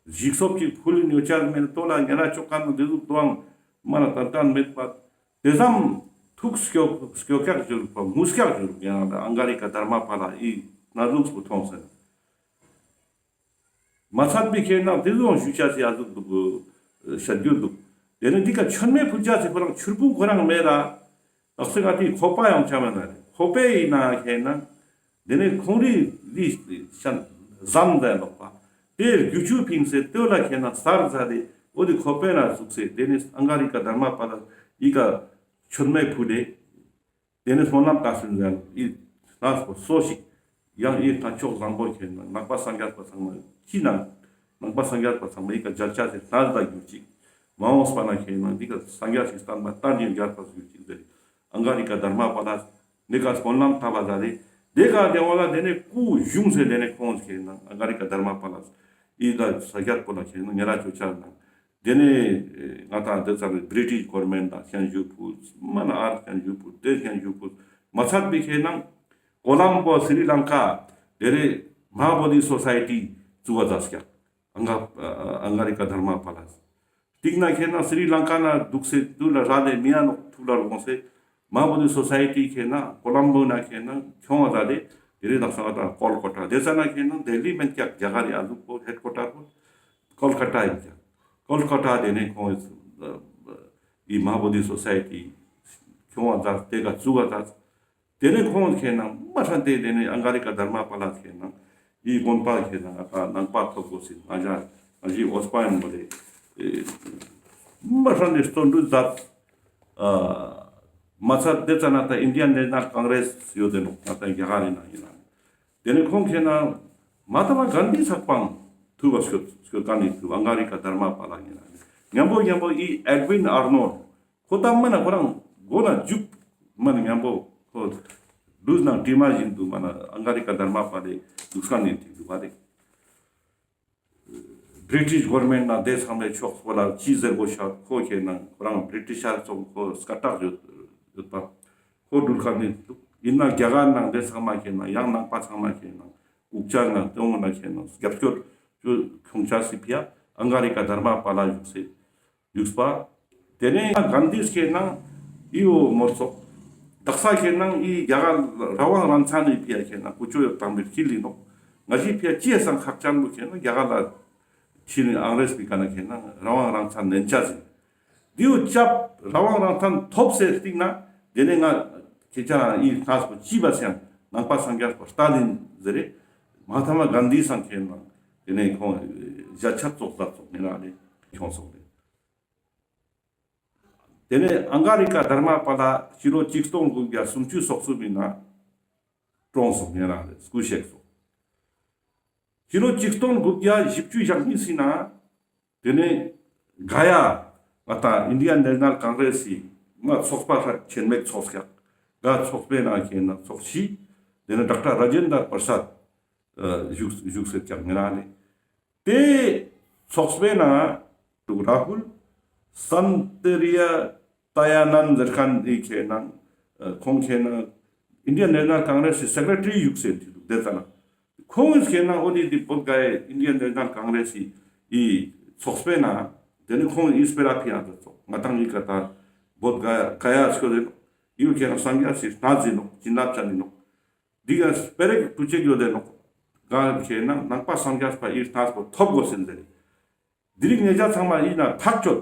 ཞིག་གསོ་ཅིག་ཕུལ་ནི་ཡོད་ཆ་མེད་དོ་ལ་ཉེ་ར་ཅོ་ཀ་ན་དེ་ཟུག་དོའང་མ་ན་ཏན་ཏན་མེད་པ། དེ་ཙམ་ཐུགས་སྐྱོ་སྐྱོ་ཀྱག་བྱུར་པ་ངུ་སྐྱག་བྱུར་ཡང་ཨང་ག་རི་ཀ་དྷར་མ་པཱ་ལ་ཨི་ན་ཟུག་པོ་མཐོང་སེ་ན། མ་ཚད་པའི་ཁེ་ན་དེ་ཟུག་ཞུ་ཆ་སི་ཡ་ཟུག་འདུག་ཤད་རྒྱུ་འདུག་དེ་ནས་འདི་ཀ་མཆོད་མེ་ཕུལ་ཆ་སི་ཁོ་རང་ཆུར་པུང་ཁོ་རང་མེད་ད། དག་སེ་ང་དེ་ཁོ་པ་ཡང་ཆ་མེད་ན་རེད། ཁོ་པའི་ཡིན་ན་ཁེ་ན་དེ་ནས་ཁོང་རི་རི་ཤན་ཟམ་ཟན་ལོག་པ་དེ་རྒྱུ་ཆུ་ཕིང་སེ་དེ་ལ་ཁེ་ན་སར་ཟ་རེ་འོ་དེ་ཁོ་པའི་ན་ཟུག་སེ་དེ་ནས་ཨང་ག་རི་ཀ་དྷར་མ་པཱ་ལ་ཡི་ཀ་མཆོད་མེ་ཕུལ་ཏེ། དེ་ནས་སྨོན་ལམ་བཏབ་ཟིན་ཟེར་ཨི་ལྷ་སོ་སོ་ཞིག་ཡང་ཨི་ལྷ་མཆོག་བཟང་པོ་ཁེ་ན་ནང་པ་སངས་རྒྱས་པ་ཚང་མ་ཅི་ན་ནང་པ་སངས་རྒྱས་པ་ཚང་མ་ཨི་ཀ་མཇལ་ཆ་སི་ལྷ་ཟླ་གྱུར་ཅིག་མ་འོངས་པ་ན་ཁེ་ན་འདི་ཀ་སངས་རྒྱས་ཤིག་བསྟན་པ་བསྟན་ཅིག་མཇལ་པ་གྱུར་ཅིག་ཟེར་ཨང་ག་རི་ཀ་དྷར་མ་པཱ་ལ་འདི་ཀ་སྨོན་ལམ་བཏབ་པ་ཟ་རེ་དེ་ཀ་དེ་འོ་ལ་དེ་ནས་སྐུ་གཞུང་སེ་དེ་ནས་ཁོང་ཁེ་ན་ཨང་ག་རི་ཀ་དྷར་མ་པཱ་ལ་ཨི་ཀ་ས་རྒྱལ་པོ་ལ་ཁེ་ན་ཉེ་ར་ཅོ་ཆ་ན། དེ་ནས་ང་ཏང་དེ་ཚ་ནི་བྲི་ཊིཤ་གོར་མེན་ཊ་ལ་ཤན་ཞུ་ཕུལ། མ་ན་ཨར་ཤན་ཞུ་ཕུལ། དེ་ཤན་ཞུ་ཕུལ། མ་ཚད་པའི་ཁེ་ན་ཀོ་ལམ་བོ་སི་རི་ལང་ཀ་དེ་རེ་མ་ཧཱ་བོ་དྷི་སོ་སའི་ཊི་བཙུགས་པ་མཛད་ཀྱག་ཨང་ག་ཨང་ག་རི་ཀ་དྷར་མ་པཱ་ལ་སི། སྟིང་ན་ཁེ་ན་སི་རི་ལང་ཀ་ན་འདུག་སེ་དུ་ལ་ར་ལེ་མི་ཡ་ནོག་ཐུག་ལ་ལོང་སེ། མ་ཧཱ་བོ་དྷི་སོ་སའི་ཊི་ཁེ་ན་ཀོ་ལམ་བོ་ན་ཁེ་ན་ཁྱོང་བ་ད་དེ་དེ་རེ་དག་ས་ང་ཏང་ཀོལ་ཀོ་ཊ་དེ་ས་ན་ཁེ་ན་ལྡི་ལི་མན་ཀྱག་རྒྱ་གར་ཡ་ལུག་པོ་ཧེཌ་ཀོ་ཊར་པོ་ཀོལ་ཀ་ཊ་ཡིན་ཀྱག་ཀོལ་ཀ་ཊ་དེ་ནས་ཁོང་ཨི་མ་ཧཱ་བོ་དྷི་སོ་སའི་ཊི་ཁྱོང་བ་ད་དེ་ཀ་བཙུགས་པ་ད་དེ་ནས་ཁོང་ཁེ་ན་མ་ཧྲན་ཏེ་དེ་ནས་ཨང་ག་རི་ཀ་དྷར་མ་པཱ་ལ་སི་ཁེ་ན་ཨི་དགོན་པ་ཁེ་ན་ང་ཏང་ནང་པ་ཐོབ་དགོས་སི་ང་ཞ་ང་ཞི་འོས་པ་ཡིན་པ་རེད། མ་ཧྲན་ཏེ་བརྩོན་འགྲུས་མཛད། ཨ་མ་ཚད་དེ་ཙ་ན་ད་ཨིན་ཌི་ཡན་ནེ་ཤ་ནལ་ཀོང་གྲེས་ཡོད་དེ་ནོག་ང་ད་རྒྱ་གར་ཡིན་ན་ཡིན་ན། དེ་ནས་ཁོང་ཁེ་ན་མ་ཧཱ་ཏ་མ་གན་དྷི་ཚག་པའང་ཐུག་པ་སྐྱོད་སྐྱོད་མཁན་ནི་ཐུག་ཨང་ག་རི་ཀ་དྷར་མ་པཱ་ལ་ཡིན་ན། མཉམ་པོ་མཉམ་པོ་ཨི་ཨེཌ་ཝིན་ཨར་ནོལ་ཁོ་ད་མ་ན་ཁོ་རང་མགོ་ན་རྒྱུག་མ་ན་མཉམ་པོ་ཁོ་ལུས་ནང་དྲི་མ་བཞིན་དུ་མ་ན་ཨང་ག་རི་ཀ་དྷར་མ་པཱ་ལའི་དུག་ས་ནས་ཐིག་འདུག་པ་རེད། བྲི་ཊིཤ་གོར་མེན་ཊ་ནང་དེ་ཚང་མའི་ཕྱོགས་པོ་ལ་ཅི་ཟེར་དགོས་ཤག་ཁོ་ཁེ་ན་ཁོ་རང་བྲི་ཊིཤ་ཤར་ཚོགས་ཁོ་སྐད་གྲགས་ཡོད་ཡོད་པ་ཁོ་འདུག་ཁ་ནས་འདུག་ཡིན་ན་རྒྱ་གར་ནང་དེ་ཚང་མ་ཁེ་ན་ཡང་ནང་པ་ཚང་མ་ཁེ་ན་ལྐུགས་ཆ་ནང་དེ་འོང་ན་ཁེ་ན་རྒྱབ་སྐྱོར་ཅོ་ཁྱོང་ཆ་སི་ཕི་ཡ་ཨང་ག་རི་ཀ་དྷར་མ་པཱ་ལ་བཞུགས་སེ། ཡུགས་པ། དེ་ནས་གན་དྷིས་ཁེ་ན་ཨི་བོ་མོལ་ཚོགས། དག་ས་ཁེ་ན་ཨི་རྒྱ་གར་རང་དབང་རང་བཙན་ནི་ཕི་ཡ་ཁེ་ན་ཀུ་ཅོ་ཡོད་དང་པོའི་ཁྱི་ལི་ནོག་ང་ཞི་ཕི་ཡ་ཅི་ཡ་སང་ཁག་ཅན་པོ་ཁེ་ན་རྒྱ་གར་ལ་ཕྱི་ནས་ཨང་རེས་པི་ཀ་ན་ཁེ་ན་རང་དབང་རང་བཙན་ནན་ཆ་ཟིན། དེའུ་ཅབ་རང་དབང་རང་བཙན་ཐོབ་སེ་སྟིང་ན་དེ་ནས་ང་ཁྱེད་ཅག་ཨི་ཁ་སྤོ་ཅི་བ་སེང་ནང་པ་སངས་རྒྱས་པ་སྟ་ལིན་ཟེར་རེ་མ་ཧཱ་ཏ་མ་གན་དྷི་སང་ཁེ་ན་དེ་ནས་ཁོང་ཞལ་ཆད་ཙོགས་ཟ་ཙོགས་ངེ་རང་རེ་ཁྱོང་སོང་རེ། དེ་ནས་ཨང་ག་རི་ཀ་དྷར་མ་པཱ་ལ་ཕྱི་ལོ་ཆིག་སྟོང་དགུ་བརྒྱ་སུམ་ཅུ་སོ་གསུམ་པའི་ནང་གྲོངས་སོང་ངེ་རང་རེ་སྐུ་གཤེགས་སོང་། ཕྱི་ལོ་ཆིག་སྟོང་དགུ་བརྒྱ་བཞི་བཅུ་ཞེ་གཉིས་སི་ནང་དེ་ནས་ག་ཡ་ང་ད་ཨིན་ཌི་ཡན་ནེ་ཤ་ནལ་ཀོང་གྲེས་སི་ང་ཚོགས་པ་ཆེན་མོ་ཚོགས་ཀྱག་ག་ཚོགས་པའི་ནང་ཁེ་ན་ཚོགས་གཞི་དེ་ནས་ཌོག་ཊར་ར་ཇེན་དྲ་པར་སད་བཞུགས་བཞུགས་སེ་ཀྱག་ངེ་རང་རེ། དེ་ཚོགས་པའི་ནང་དུ་རཱ་ཧུལ་སན་ཏི་རི་ཡ་ཏ་ཡ་ནན་ཟེར་མཁན་འདི་ཁེ་ན་ཁོང་ཁེ་ན་ཨིན་ཌི་ཡན་ནེ་ཤ་ནལ་ཀོང་གྲེས་སི་སེ་ཀྲེ་ཊ་རི་བཞུགས་སེ་འདུག་དེ་ཙ་ན་ཁོང་ངིས་ཁེ་ན་འོ་དེ་དེ་བོད་ག་ཡའི་ཨིན་ཌི་ཡན་ནེ་ཤ་ནལ་ཀོང་གྲེས་སི་ཚོགས་པའི་ནང་དེ་ནས་ཁོང་ངིས་སྤེ་ར་ཕི་ཡ་དེ་ཚོགས་ང་དང་ངི་ཀ་ད་བོད་ག་ག་ཡ་སྐྱོད་དེ་ཡུལ་ཁེ་ན་སངས་རྒྱས་སི་གནས་ཟིན་ནོག་བྱིན་རླབས་ཅན་ནི་ནོག་འདི་ག་སྤེ་ར་ཀྲུ་ཅིག་ཡོད་དེ་ནོག་ག་ཁེ་ན་ནང་པ་སངས་རྒྱས་པ་ཨི་གནས་པོ་ཐོབ་དགོས་ཟིན་དེ་རེད། དེ་རིང་ངེད་ཅག་ཚང་མ་ཨི་ན་ཐག་ཆོད།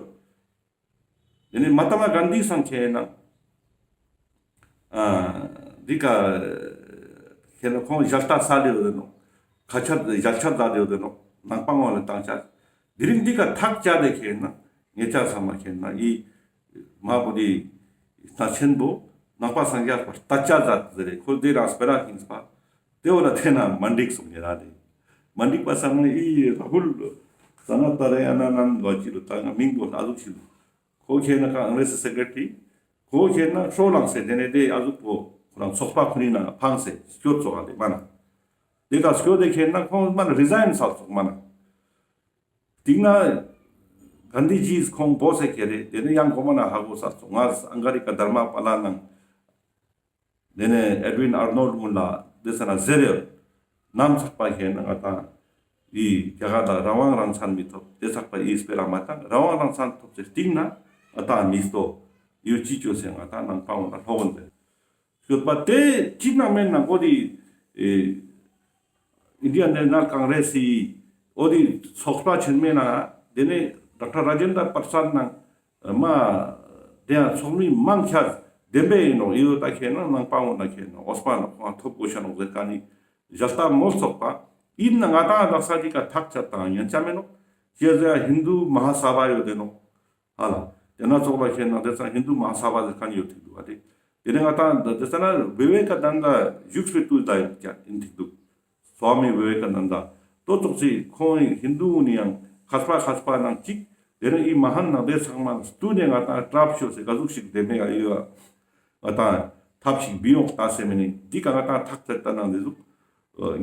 དེ་ནས་མ་ཧཱ་ཏ་མ་གན་དྷི་སང་ཁེ་ན་ཨ་འདི་ག་ཁེ་ན་ཁོང་ཞལ་ལྟ་ས་ལེ་ཡོད་དེ་ནོག་ཁ་ཆད་ཞལ་ཆད་ད་དེ་ཡོད་དེ་ནོག་ནང་པ་ངོ་ལ་བཏང་ཆ། དེ་རིང་འདི་ག་ཐག་བཅད་དེ་ཁེ་ན་ངེད་ཅག་ཚང་མ་ཁེ་ན་ཨི་མ་བོ་དེ་ས་ཆེན་པོ་ནང་པ་སངས་རྒྱས་པ་ལྟ་ཅག་ཟ་ཟེར་རེ་ཁོ་དེ་རང་སྤེ་ར་ཁིངས་པ་དེ་བོ་ལ་ཐེ་ན་མ་འགྲིག་སོང་ངེ་ར་དེ་མ་འགྲིག་པ་སང་ནི་ཨི་རཱ་ཧུལ་ས་ན་ཏ་ར་ཡ་ན་ནན་ལོ་ཅི་ལོ་ད་ང་མིང་པོ་ཨ་ཟུག་ཞིག་ལོ་ཁོ་ཁེ་ན་ཀོང་གྲེས་སི་སེ་ཀྲེ་ཊ་རི་ཁོ་ཁེ་ན་ཧྲོ་ལངས་སེ་དེ་ནས་དེ་ཨ་ཟུག་པོ་ཁོ་རང་ཚོགས་པ་ཁོ་རི་ན་ཕངས་སེ་སྐྱོད་ཙོགས་ཨ་དེ་མ་ན་དེ་ག་སྐྱོད་དེ་ཁེ་ན་ཁོང་མ་ན་རི་ཟའིན་ས་ཙོགས་མ་ན། དེ་ན་གན་དྷི་ཇིས་ཁོང་བོས་སེ་ཁྱེར་རེ་དེ་ནས་ཡང་གོ་མ་ན་ཧ་གོ་ས་སོང་ང་ཨང་ག་རི་ཀ་དྷར་མ་པཱ་ལ་ནང་དེ་ནས་ཨེཌ་ཝིན་ཨར་ནོལ་གུན་ལ་དེ་ས་ན་ཟེར་རེ་ནམ་ཚག་པ་ཁེ་ན་ང་དང་ཨི་རྒྱ་གར་ལ་རང་དབང་རང་བཙན་མི་ཐོབ་དེ་ཚག་པ་ཨི་སྤེ་ར་མ་བཏང་རང་དབང་རང་བཙན་ཐོབ་སེ་སྟིང་ན་ང་དང་མི་སྟོ་ཡུ་ཅི་ཅོ་སེ་ང་དང་ནང་པ་འོ་ན་ལྷོ་གོན་ཟེར། ཤོད་པ་དེ་ཅི་ན་མེད་ན་གོ་དེ་ཨེ་ཨིན་ཌི་ཡན་ནེ་ཤ་ནལ་ཀོང་གྲེས་སི་འོ་དེ་ཚོགས་པ་ཆེན་མོའི་ནང་དེ་ནས་ཌོག་ཊར་ར་ཇེན་དྲ་པར་སད་ནང་མ་དེ་ཡང་ཚོགས་མི་མང་ཆེ་བདེན་པ་ཡིན་ནོག་ཡོད་ད་ཁེ་ན་ནང་པ་འོ་ན་ཁེ་ན་འོས་པ་ནོག་ཁོང་ཐོབ་དགོས་ཤ་ནོག་ཟེར་ཀ་ནི་ཞལ་ལྟ་མོལ་ཚོགས་པ་ཡིན་ན་ང་དང་དག་ས་ཅིག་ག་ཐག་ཆད་དང་ཡན་ཆ་མེད་ནོག་ཅི་ཟེར་ཧིན་དུ་མ་ཧཱ་ས་བྷ་ཡོད་དེ་ནོག་ཧ་ལ། དེ་ན་ཚོགས་པ་ཁེ་ན་དེ་ཚང་ཧིན་དུ་མ་ཧཱ་ས་བྷ་ཟེར་མཁན་ཡོད་ཐིག་འདུག་བ་དེ། དེ་ནས་ང་དང་དེ་ཚང་ན་བི་ཝེ་ཀ་ནན་དྷ་བཞུགས་པའི་དུས་ད་ཡོད་ཀྱག་ཡིན་ཐིག་འདུག་སྭ་མི་བི་ཝེ་ཀ་ནན་དྷ་ཏོ་ཙོགས་སི་ཁོང་ཧིན་དུ་ནི་ཡང་མཁས་པ་མཁས་པ་ནང་གཅིག་དེ་ནས་ཨི་མ་ཧན་ནང་དེ་ཚང་མ་སྟུན་ནས་ང་དང་གྲབས་ཤོག་སེ་ག་ཟུག་ཞིག་དེ་མེད་ཡ་ཡོད་ང་དང་ཐབས་ཤིག་བི་ཡོང་ལྟ་སེ་མེ་ནི་འདི་ཀ་ང་དང་ཐག་ཚད་ལྟ་ནང་དེ་ཟུག་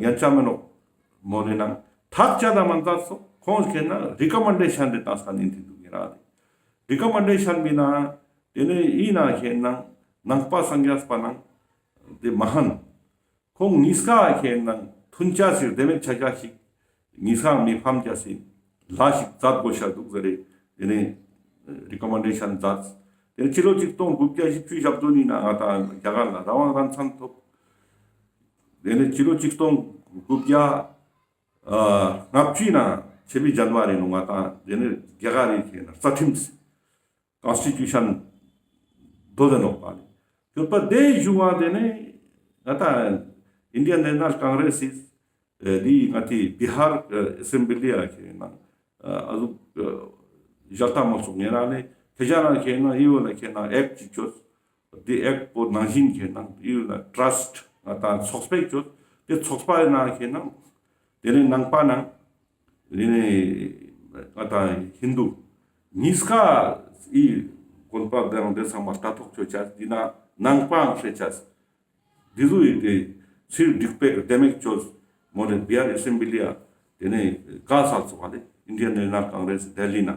ཉན་ཆ་མེ་ནོག་མོ་ནི་ནང་ཐག་ཆད་ད་མ་མཛད་སོ་ཁོང་ཁེ་ན་རི་ཀོ་མན་ཌེ་ཤན་རེ་བཏང་ས་ནི་འདི་འདུག་ཡིན་ར་རི་ཀོ་མན་ཌེ་ཤན་མི་ན་དེ་ནས་ཡིན་ན་ཁེ་ན་ནང་པ་སངས་རྒྱས་པ་ནང་དེ་མ་ཧན་ཁོང་ཉིས་ཀ་ཁེ་ན་མཐུན་ཆ་ཞིག་དེ་མེད་ཆ་ཆ་ཞིག་ཉིས་ཀ་མི་ཕམ་ཆ་ཞིག་ལ་ཞིག་མཛད་དགོས་ཤ་འདུག་ཟེར་རེ་དེ་ནས་རི་ཀོ་མན་ཌེ་ཤན་མཛད། དེ་ནས་ཕྱི་ལོ་ཆིག་སྟོང་དགུ་བརྒྱ་བཞི་བཅུ་ཞེ་བདུན་ནི་ན་ང་དང་རྒྱ་གར་ལ་རང་དབང་རང་བཙན་ཐོབ། དེ་ནས་ཕྱི་ལོ་ཆིག་སྟོང་དགུ་བརྒྱ་ཨ་ལྔ་བཅུའི་ནང་ཆེ་བི་ཇན་ཝ་རི་ནང་ང་དང་དེ་ནས་རྒྱ་གར་རི་ཁེ་ན་རྩ་ཁྲིམས་ཀོན་སི་ཊི་ཊུ་ཤན་དོ་དེ་ནོག་པ་ནི། ཁྱོད་པ་དེ་བཞུགས་པ་དེ་ནས་ང་དང་ཨིན་ཌི་ཡན་ནེ་ཤ་ནལ་ཀོང་གྲེས་སི་ཨེ་དེ་ང་དེ་བི་ཧར་ཨེ་སེམ་བི་ལི་ཡ་ཁེ་ན་ཨ་ཟུག་ཞལ་ལྟ་མ་སོང་ངེ་ར་ལས་ ཁྱེད་ཅག་ན་ཁེ་ན་ཨི་བོ་ལ་ཁེ་ན་ཨེཀྚ་ཅིག་ཅོས། དེ་ཨེཀྚ་པོ་ནང་བཞིན་ཁེ་ན་ཨི་བོ་ལ་ཊྲསྚ་ང་ཏང་ཚོགས་པ་ཅོས། དེ་ཚོགས་པའི་ནང་ཁེ་ན་དེ་ནས་ནང་པ་ནང་དེ་ནས་ང་ཏང་ཧིན་དུ་གཉིས་ཀ་ཨི་དགོན་པ་དང་དེ་ཚང་མ་ལྟ་རྟོག་ཅོ་ཅེས། དེ་ན་ནང་པའང་ཧྲེ་ཅེས། དེ་ཟུག་ཡིན་ཏེ་ཚིར་འགྲིག་པའི་ལྡེ་མིག་ཅོས་མོ་རེ་བི་ཧར་ཨེ་སེམ་བི་ལི་ཡ་དེ་ནས་ག་ས་ཚོགས་པ་ལས་ཨིན་ཌི་ཡན་ནེ་ཤ་ནལ་ཀོང་གྲེས་ལྡི་ལི་ན།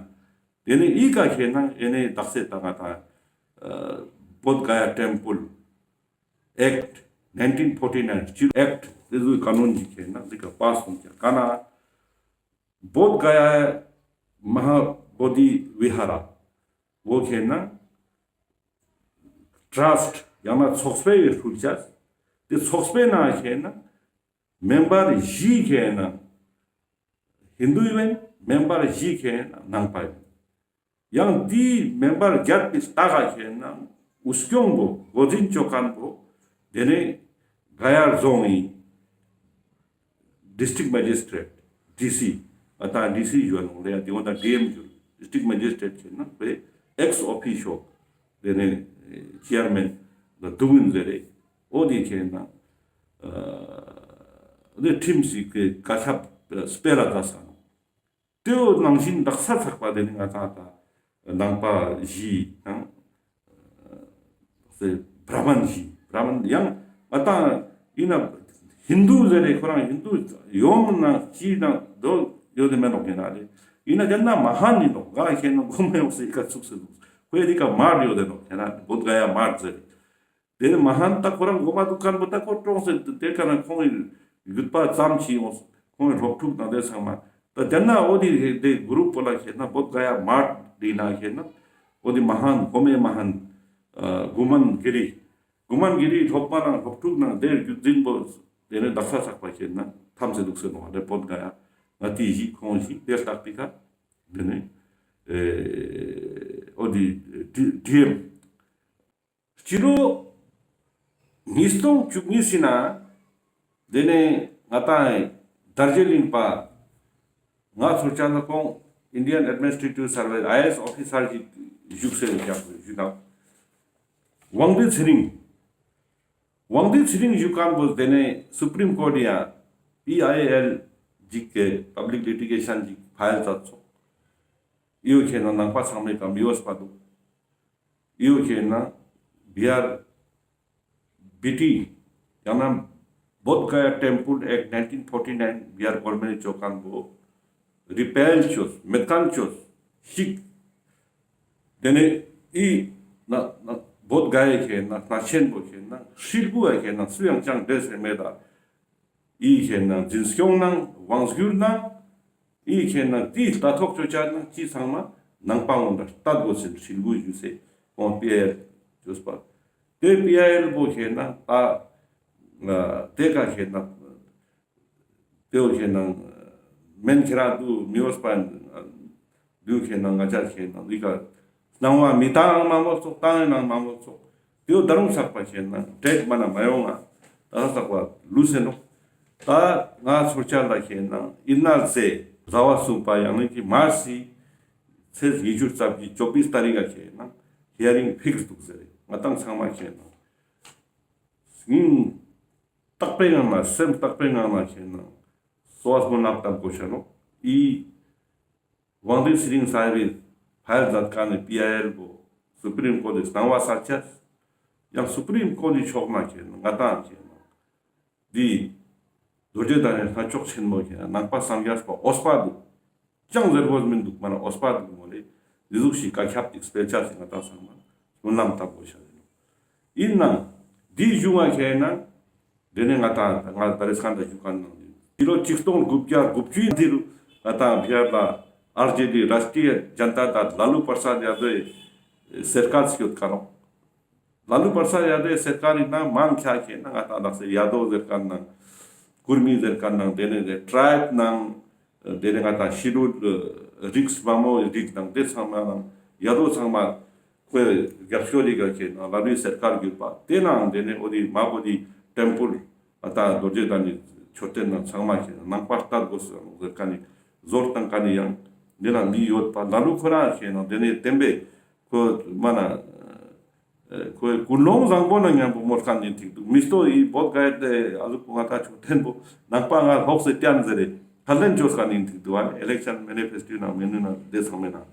དེ་ནས་ཨི་ཀ་ཁེ་ན་ཨེ་ནས་དག་ས་ད་ང་ཏང་བོདྷ་ག་ཡ་ཊེམ་པལ་ཨེཀྚ་ནཱའིན་ཊིན་ཕོར་ཊི་ནཱའིན་སྤྱི་ཨེཀྚ་དེ་ཟུག་ཀ་ནུན་ཅིག་ཁེ་ན་འདི་ཀ་པཱས་སོང་ཀྱང་ཀ་ན་བོདྷ་ག་ཡ་མ་ཧཱ་བོ་དྷི་བི་ཧཱ་ར་བོ་ཁེ་ན་ཊྲསྚ་ཡང་ན་ཚོགས་པའི་ཧྲུལ་ཅེས། དེ་ཚོགས་པའི་ནང་ཁེ་ན་མེམ་བར་བཞི་ཁེ་ན་ཧིན་དུ་ཡིན། མེམ་བར་བཞི་ཁེ་ན་ནང་པ་ཡིན། ཡང་དེའི་མེམ་བར་བརྒྱད་པའི་ལྟག་ག་ཁེ་ན་འུ་སྐྱོང་བོ་འགོ་འཛིན་ཅོ་མཁན་བོ་དེ་ནས་ག་ཡ་རྫོང་ངི་ཌིས་ཊྲིཀྚ་མེ་ཇིས་ཊྲེཊ་ཌི་སི། ང་ཏང་ཌི་སི་ཞུ་ནོག་ལེ། དེ་འོ་ན་ཌི་ཨེམ་ཞུ། ཌིས་ཊྲིཀྚ་མེ་ཇིས་ཊྲེཊ་ཁེ་ན་བོ་ཨེཀསི་ཨོ་ཕི་ཤོ་དེ་ནས་ཅེར་མེན་ལ་འདུག་ཡིན་ཟེར་རེ། འོ་དེ་ཁེ་ན་ཨ་དེ་ཁྲིམས་སི་ཀ་ཁྱབ་སྤེལ་ལ་ད་ས་ནོག། དེའོ་ནང་བཞིན་དག་ས་ཚགས་པ་དེ་ནི་ང་ཏང་ད་ནང་པ་བཞི་དང་སེ་བྲ་མན་བཞི། བྲ་མན་ཡང་ང་ཏང་ཡིན་ན་ཧིན་དུ་ཟེར་ནས་ཁོ་རང་ཧིན་དུ་ཡོང་ན་ཅི་ན་དོ་ཡོད་དེ་མེད་ནོག་ཡིན་ན་རེ། ཡིན་ན་དེ་ན་མ་ཧཱན་ཡིན་ནོག། ག་ཁེ་ན་གོ་མ་ཡོང་སེ་ཀ་ཚུགས་སེ་འདུག། ཁོའི་དེ་ཀ་མཱཊ་ཡོད་དེ་ནོག། ཁེ་ན་བོདྷ་ག་ཡ་མཱཊ་ཟེར། དེ་ནི་མ་ཧཱན་ད་ཁོ་རང་གོ་མ་འདུག་མཁན་པོ་ད་ཁོ་གྲོངས་སེ་དེ་ཀ་ན་ཁོང་གི་རྒྱུད་པ་ཙམ་ཞིག་ཡོང་སོང་། ཁོང་གི་སློབ་ཕྲུག་དང་དེ་ཚང་མ་ད་དེ་ན་འོ་དེ་དེ་གུ་རུབ་པོ་ལ་ཁེ་ན་བོདྷ་ག་ཡ་མཱཊ་དེ་ན་ཁེ་ན་འོ་དེ་མ་ཧཱན་གོ་མེ་མ་ཧཱན་གུ་མན་གི་རི་གུ་མན་གི་རི་སློབ་མ་ནང་སློབ་ཕྲུག་ནང་དེ་རྒྱུད་འཛིན་པོ་དེ་ནི་དག་ས་ཚགས་པ་ཁེ་ན་ཐམས་སེ་འདུག་སེ་ནོག། དེ་བོདྷ་ག་ཡ་ང་ཏི་བཞི་ཁོང་བཞི་དེ་ལྟག་པའི་ཀ་དེ་ནི་ཨེ་འོ་དེ་ཌི་ཨེམ། སྤྱི་ལོ་ཉིས་སྟོང་བཅུ་གཉིས་སི་ནང་དེ་ནས་ང་ཏང་དར་རྗེ་གླིང་པ་ང་ཚོ་ཅང་ན་ཁོང་ཨིན་ཌི་ཡན་ཨེཌ་མི་ནིས་ཊྲེ་ཊིབ་སར་ཝིས་ཨའི་ཨེ་ཨེས་ཨོ་ཕི་སར་ཞིག་བཞུགས་སེ་ཡོད་ཀྱང་བཞུགས་ན་དབང་འདུས་ཚེ་རིང་། དབང་འདུས་ཚེ་རིང་བཞུགས་མཁན་པོ་དེ་ནས་སུ་པྲིམ་ཀོརྚ་ཡ་པི་ཨའི་ཨེལ་ཅིག་གི་པབ་ལིག་ལི་ཊི་གེ་ཤན་ཅིག་ཕའིལ་མཛད་སོང་། ཨི་བོ་ཁེ་ན་ནང་པ་ཚང་མའི་ཀ་མི་འོས་པ་འདུག། ཨི་བོ་ཁེ་ན་བི་ཧར་བི་ཊི་ཡང་ན་བོདྷ་ག་ཡ་ཊེམ་པལ་ཨེཀྚ་ནཱའིན་ཊིན་ཕོར་ཊི་ནཱའིན་བི་ཧར་གོར་མེན་ཊི་ཅོ་མཁན་པོ་རི་པེལ་ཅོས་མེད་མཁན་ཅོས་ཤིག། དེ་ནས་ཨི་ན་ན་བོདྷ་ག་ཡ་ཁེ་ན་གནས་ཆེན་པོ་ཁེ་ན་ཧྲིལ་བུ་ཡ་ཁེ་ན་སུ་ཡང་ཅང་འདྲེས་སེ་མེད་ད། ཨི་ཁེ་ན་འཛིན་སྐྱོང་ནང་དབང་བསྒྱུར་ནང་ཨི་ཁེ་ན་དེའི་ལྟ་རྟོག་ཅོ་ཅེས་ནང་ཅི་ཚང་མ་ནང་པ་ངོ་འདྲ་ལྟ་དགོས་སེ་ཧྲིལ་བུ་ཞུ་སེ་ཁོང་པི་ཨའི་ཨེལ་ཅོས་པ། དེ་པི་ཨའི་ཨེལ་པོ་ཁེ་ན་ད་དེ་ཀ་ཁེ་ན་དེའོ་ཁེ་ན་མེན་ཁྱེད་རང་དུ་མི་འོས་པ་དུ་ཁེ་ན་ང་ཅག་ཁེ་ན་འདི་ཀ་སྣང་བ་མི་བཏང་མ་མོལ་ཙོགས་བཏང་ཡིན་ན་མ་མོལ་ཙོགས་དེའོ་ད་རུང་ཚགས་པ་ཁེ་ན་དྲེག་མ་ན་མ་ཡོང་ང་ད་ཚགས་པ་ལུས་སེ་ནོག། ད་ང་ཚོ་ཅག་ལ་ཁེ་ན་ཨིན་ན་ཟེ་ཟླ་བ་གསུམ་པ་ཡང་ན་ཀི་མར་སི་ཚེས་ཉི་ཤུ་རྩ་བཞི་ཅོ་བིས་ཏ་རིག་ག་ཁེ་ན་ཧི་ཡ་རིང་ཕིགས་འདུག་ཟེར་ང་ཏང་ཚང་མ་ཁེ་ན་སྙིང་རྟག་པའི་ངང་ན་སེམས་རྟག་པའི་ངང་ན་ཁེ་ན་གསོལ་བ་སྨོན་ལམ་བཏབ་དགོས་ཤ་ནོག། ཨི་དབང་འདུས་ཚེ་རིང་ས་ཡ་བི་ཕའིལ་མཛད་མཁན་ནི་པི་ཨའི་ཨེལ་པོ་སུ་པྲིམ་ཀོརྚ་ལི་གསང་བ་སལ་ཅེས་ཡང་སུ་པྲིམ་ཀོརྚ་ལི་ཕྱོགས་ན་ཁེ་ན་ང་ཏང་ཁེ་ན་འདི་རྡོ་རྗེ་གདན་ནི་ལྷ་མཆོག་ཆེན་མོ་ཁེ་ན་ནང་པ་སངས་རྒྱས་པ་འོས་པ་འདུག། ཅང་ཟེར་དགོས་མི་འདུག་མ་ན་འོས་པ་འདུག་མོ་ལེ། འདི་ཟུག་ཤིག་བཀའ་ཁྱབ་ཅིག་སྤེལ་ཅེས་སི་ང་ཏང་ཚང་མ་སྨོན་ལམ་བཏབ་དགོས་ཤ་ཟེར་ནོག། ཡིན་ནའང་འདི་གཞུང་ང་ཁེ་ན་དེ་ནས་ང་ཏང་ང་ད་རེས་ཁ་ད་ཞུ་མཁན་ནང་དུ་ཕྱི་ལོ་ཆིག་སྟོང་དགུ་བརྒྱ་དགུ་བཅུའི་འདི་རུ་ང་ཏང་བི་ཧར་ལ་ཨར་ཇེ་ཌི་རཱ་ཤི་ཏྲི་ཡ་ཇན་ཏ་དལ་ལ་ལུ་པར་སཱད་ཡ་དོའི་སར་ཀར་ཞིག་ཡོད་ཀ་ནོག། ལ་ལུ་པར་སཱད་ཡ་དོའི་སར་ཀར་ནི་ནང་མང་ཆེ་ཁེ་ན་ང་ཏང་ལགས་སེ་ཡ་དོ་ཟེར་མཁན་ནང་ཀུར་མི་ཟེར་མཁན་ནང་དེ་ནས་དེ་ཊྲའིབ་ནང་དེ་ནས་ང་ཏང་ཤེ་ཌུལ་རིགས་མ་མོ་རིགས་ནང་དེ་ཚང་མ་ནང་ཡ་དོ་ཚང་མ་ཁོའི་རྒྱབ་སྐྱོར་ལི་ག་ཁེ་ན་ལ་ལུའི་སར་ཀར་གྱུར་པ་དེ་ནང་དེ་ནས་འོ་དེ་མ་བོ་དྷི་ཊེམ་པལ་ང་ཏང་རྡོ་རྗེ་གདན་ནི་མཆོད་རྟེན་ནང་ཚང་མ་ཁེ་ན་ནང་པ་ལྟར་དགོས་སོ་ཟེར་མཁན་ནི་ཟོར་བཏང་མཁན་ནི་ཡང་དེ་ན་མི་ཡོད་པ་ལ་ལུ་ཁོ་རང་ཁེ་ན་དེ་ནས་བསྟན་པའི་ ཁོ་མ་ན་ཁོའི་ཀུན་སློང་བཟང་པོ་ན་མཉམ་པོ་མོལ་ཁན་ཡིན་ཐིག་འདུག་མི་སྟོ་ཡི་བོད་ག་ཡ་དེ་ཨ་ཟུག་པོ་ང་ད་ཆོག་ཐེན་པོ་ནང་པ་ང་ལོག་སེ་བསྟན་ཟེར་རེ་ཁ་ལེན་ཅོས་ཁན་ཡིན་ཐིག་འདུག་ཨ། ཨི་ལེག་ཤན་མེ་ནི་ཕེ་སི་ཊོ་ནང་མེ་ནུ་ནང་དེ་ཚང་མེ་ནང་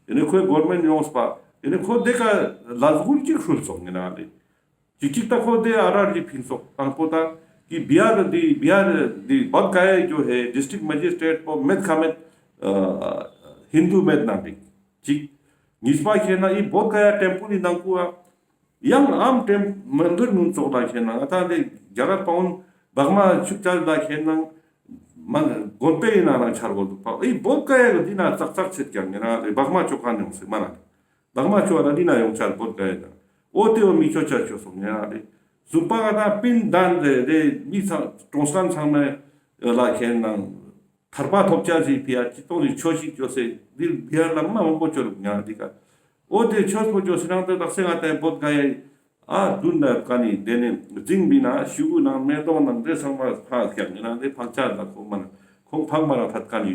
དེ་ནི་ཁོའི་གོ་ཝར་མེན་ཊ་ཡོངས་པ་དེ་ནི་ཁོ་དེ་ཀ་ལས་འགུལ་ཅིག་ཧྲུལ་སོང་ཡིན་ན་རེ། ཅིག་ཅིག་ད་ཁོ་དེ་ཨ་ར་རི་ཕིན་སོག་དང་པོ་ད་ཀི་བི་ཧར་དི་བི་ཧར་དི་བོད་ག་ཡ་ཇོ་ཧེ་ཌིས་ཊྲིཀ་མེ་ཇི་སི་ཊྲེཊ་པོ་མེད་ཁ་མེད་ཧིན་དུ་མེད་ནང་པིག་ཅིག་གཉིས་པ་ཁེ་ན་ཨི་བོད་ག་ཡ་ཊེམ་པལ་ནི་ནང་ཀུ་ཨ་ཡང་ཨམ་ཊེམ་མན་དིར་ནུན་ཙོགས་ལ་ཁེ་ན་ང་ད་དེ་རྒྱ་གར་པ་འོན་བག་མ་ཆུ་ཆལ་ལ་ཁེ་ན་མ་དགོན་པའི་ནང་ན་ཆར་གོ་འདུག་པ་ཨི་བོད་ག་ཡ་གི་འདི་ན་ཙག་ཙག་ཆེད་ཀྱང་ངེ་ན་བག་མ་ཆོ་ཁ་ནི་ཡོང་སྲིད་མ་ན། བག་མ་ཆོ་བ་ལ་འདི་ན་ཡོང་ཆ་བོད་ག་ཡ་ན། འོ་དེ་བོ་མི་ཆོ་ཆ་ཆོ་སོང་ཡ་རེ། གསུམ་པ་ང་ད་པིན་དན་རེ་རེ་མི་ཚང་གྲོང་སྐམ་ཚང་མ་ལ་ཁེན་ནང་ཐར་པ་ཐོབ་ཆ་ཟིག་ཕི་ཡ་ཅི་ཏོང་ལི་ཆོ་ཞིག་ཆོ་སེ་འདི་བི་ཧར་ལ་མ་མང་པོ་ཆོ་རུག་ཉ་འདི་ཀ། འོ་དེ་ཆོས་པོ་ཆོ་སེ་རང་དེ་དག་སེ་ང་ད་བོད་ག་ཡ་ཨ་དུན་ན་ཀ་ནི་དེ་ནི་རྫིང་བི་ན་ཤུ་གུ་ནང་མེ་ཏོང་ནང་དེ་ཚང་མ་ཕ་ཁྱག་ཉ་ན་དེ་ཕང་ཆ་ལ་ཁོ་མ་ན་ཁོང་ཕང་མ་ན་ཐད་ཀ་ནི་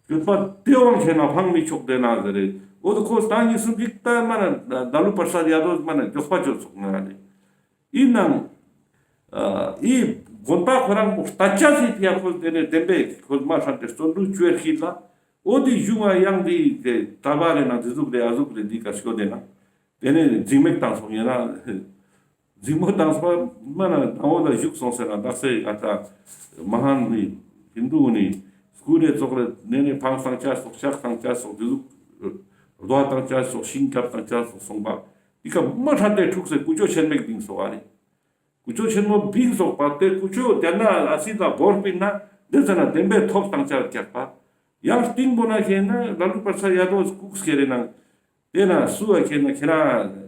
འདུག་སྐྱོད་པ་དེ་འོང་ཁེ་ན་ཕང་མི་ཆོག་དེ་ན་ཟེར་རེ། འོ་དེ་ཁོ་སྟན་ནི་སུ་འཇིག་ལྟ་མ་ན་ལ་ལུ་པར་ས་ཡ་དོ་མ་ན་མགྱོགས་པ་ཆོག་ཚོགས་ན་རེ། ཡིན་ནང་ཨི་དགོན་པ་ཁོ་རང་པོ་ལྟ་ཆ་སི་ཕི་ཡ་ཁོ་དེ་ནས་བདེན་པའི་ཁོ་མ་ཧྲན་ཏེ་བརྩོན་འགྲུས་བཅོས་ཤིག་ལ། འོ་དེ་གཞུང་ང་ཡང་དེ་གྲྭ་པ་རེ་ན་དེ་ཟུག་རེ་ཨ་ཟུག་རེ་འདི་ཀ་སྐྱོད་དེ་ན། དེ་ནས་འཛིང་མེད་བཏང་སོང་ཡིན་ན། འཛིང་མོ་བཏང་སོང་མ་ན་ནང་འོ་ལ་བཞུགས་སོང་ཟེར་ན་དག་སེ་ང་ད་མ་ཧན་ནི་ཧིན་དུ་ནི་སྐུ་རེ་ཙོགས་རེ་ནས་ནས་ཕང་བཏང་ཆ་སོགས་ཤག་བཏང་ཆ་སོགས་དེ་ཟུག་རྡོ་བཏང་ཆ་སོགས་ཤིང་རྒྱབ་བཏང་ཆ་སོགས་སོང་པ་འདི་ཀ་མ་ཧྲན་ཏེ་འཁྲུགས་སེ་ཀུ་ཅོ་ཆེན་མེད་ལྡིང་སོང་ཨ་རེ། ཀུ་ཅོ་ཆེན་མོ་བིང་སོགས་པ་དེ་ཀུ་ཅོ་དེ་ན་ཨ་སི་ད་བོར་པིན་ན་དེ་ཚ་ན་བདེན་པའི་ཐོབ་བཏང་ཆ་རྒྱག་པ། ཡང་སྟིང་པོ་ན་ཁེ་ན་ལ་ལུ་པར་ས་ཡ་དོ་ཀུག་སྐེ་རེ་ནང་དེ་ན་སུ་བ་ཁེ་ན་ཁེ་ན་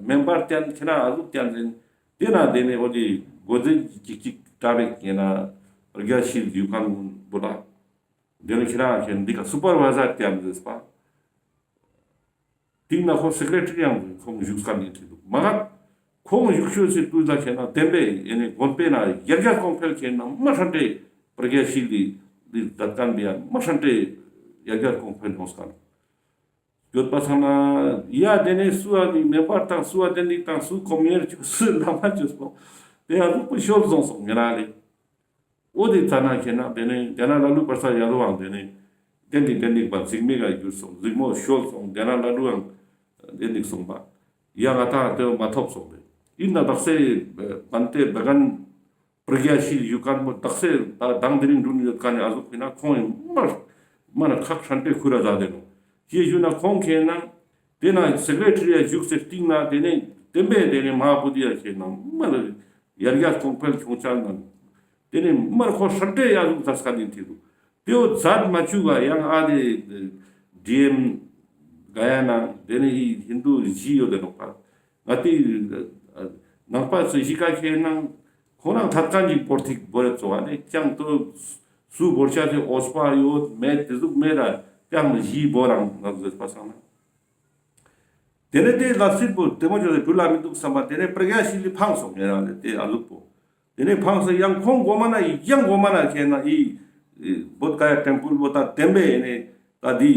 མེམ་བར་ཅན་ཁེ་ན་ཨ་ཟུག་ཅན་ཟེར། དེ་ན་དེ་ནས་འོ་དེ་གོ་ཟེ་ཅིག་ཅིག་ཏྲ་བེག་ཁེ་ན་རྒྱ་ཤིལ་ཡུ་ཁང་བོ་ལ། དེ་ནས་ཁེ་ན་ཁེ་ན་འདི་ཀ་སུ་པར་བ་ཟར་ཅན་ཟེར་པ། དེ་ན་ཁོ་སེ་ཀེ་རེ་ཊ་རི་ཡང་ཁོང་བཞུགས་ས་ནས་ཁྲིད་འདུག་མ་ག་ཁོང་བཞུགས་ཤོས་སི་དུས་ལ་ཁེ་ན་བདེན་པའི་ཡེ་ནས་དགོན་པའི་ན་ཡར་རྒྱས་གོང་འཕེལ་ཁེ་ན་མ་ཧྲན་ཏེ་པྲ་གྱ་ཤིལ་ལི་ལི་ཛད་ཁན་བི་ཡ་མ་ཧྲན་ཏེ་ཡར་རྒྱས་གོང་འཕེལ་ཡོང་ས་ནོག། ཡོད་པ་སང་ན་ཡ་དེ་ནས་སུ་བ་ནི་མེ་འབར་དང་སུ་བ་དེ་ནི་དང་སུ་ཀོ་མེར་ཅོ་སུ་ལ་མ་ཅོ་སོང་དེ་ཡ་ལུག་པོ་ཤོར་སོང་སོང་ངེ་ན་རེ། འོ་དེ་ཙ་ན་ཁེ་ན་དེ་ནས་དེ་ན་ལ་ལུ་པར་ས་ཡ་ལུ་བའང་དེ་ནས་དེ་ནི་དེ་ནི་པ་འཛིང་མེད་ག་གྱུར་སོང་འཛིང་མོ་ཤོར་སོང་དེ་ན་ལ་ལུའང་དེ་ནི་སོང་པ་ཡ་ང་ཏང་དེ་མ་ཐོབ་སོང་རེ། ཡིན་ན་དག་སེ་བན་དེ་བེ་གན་པྲ་གྱ་ཤིལ་ཡུ་ཁན་བོ་དག་སེ་ད་དང་དེ་རིང་འགྲུལ་ཡོད་ཁན་ནི་ཨ་ཟུག་ཕི་ན་ཁོང་ཡིན་མ་མ་ན་ཁག་ཧྲན་ཏེ་ཁུ་ར་ཟ་དེ་ནོ། ཅི་ཞུ་ན་ཁོང་ཁེ་ན་དེ་ན་སེ་ཀེ་རེ་ཊ་རི་ཡ་བཞུགས་སེ་སྟིང་ན་དེ་ནས་བདེན་པའི་དེ་ནས་མ་བུ་དི་ཡ་ཁེ་ན་མ་ན་ཡར་རྒྱས་གོང་འཕེལ་བྱུང་ཆ་ན་དེ་ནས་མར་ཁོ་ཧྲན་ཏེ་ཡ་ཟུག་ཟ་ས་ནི་ཐི་རུ་དེ་བོ་ཛད་མ་བཅུག་ག་ཡང་ཨ་དེ་ཌི་ཨེམ་ག་ཡ་ན་དེ་ནས་ཧི་ཧིན་དུ་ཞི་ཡོད་དེ་ནོག་པ། ང་ཏི་ནང་པ་ཚོས་ཞི་ཀ་ཁེ་ནང་ཁོ་རང་ཐད་ཀ་ཅིག་བོར་ཐིག་བོར་ཡོད་ཚོ་བ་ནི་ཅང་ཏོ་སུ་བོར་ཆ་ཚེ་འོས་པ་ཡོད་མེད་དེ་ཟུག་མེད་ལ་ཅང་ཞི་བོ་རང་ང་ཟེར་པ་སང་ན། དེ་ནས་དེ་ལ་སྲིད་པོ་དེ་མོ་ཅོ་དེ་འགྲུལ་ལ་མི་འདུག་བསམ་པ་དེ་ནས་པྲ་གྱ་ཤིལ་ལི་ཕངས་སོང་ངེ་རང་ལས་དེ་ཨ་ལུག་པོ། དེ་ནས་ཕངས་སོང་ཡང་ཁོང་གོ་མ་ན་ཡང་གོ་མ་ན་ཁེ་ན་ཨི་བོད་ག་ཡ་ཊེམ་པལ་བོ་ད་བདེན་པའི་ནས་ད་དེ་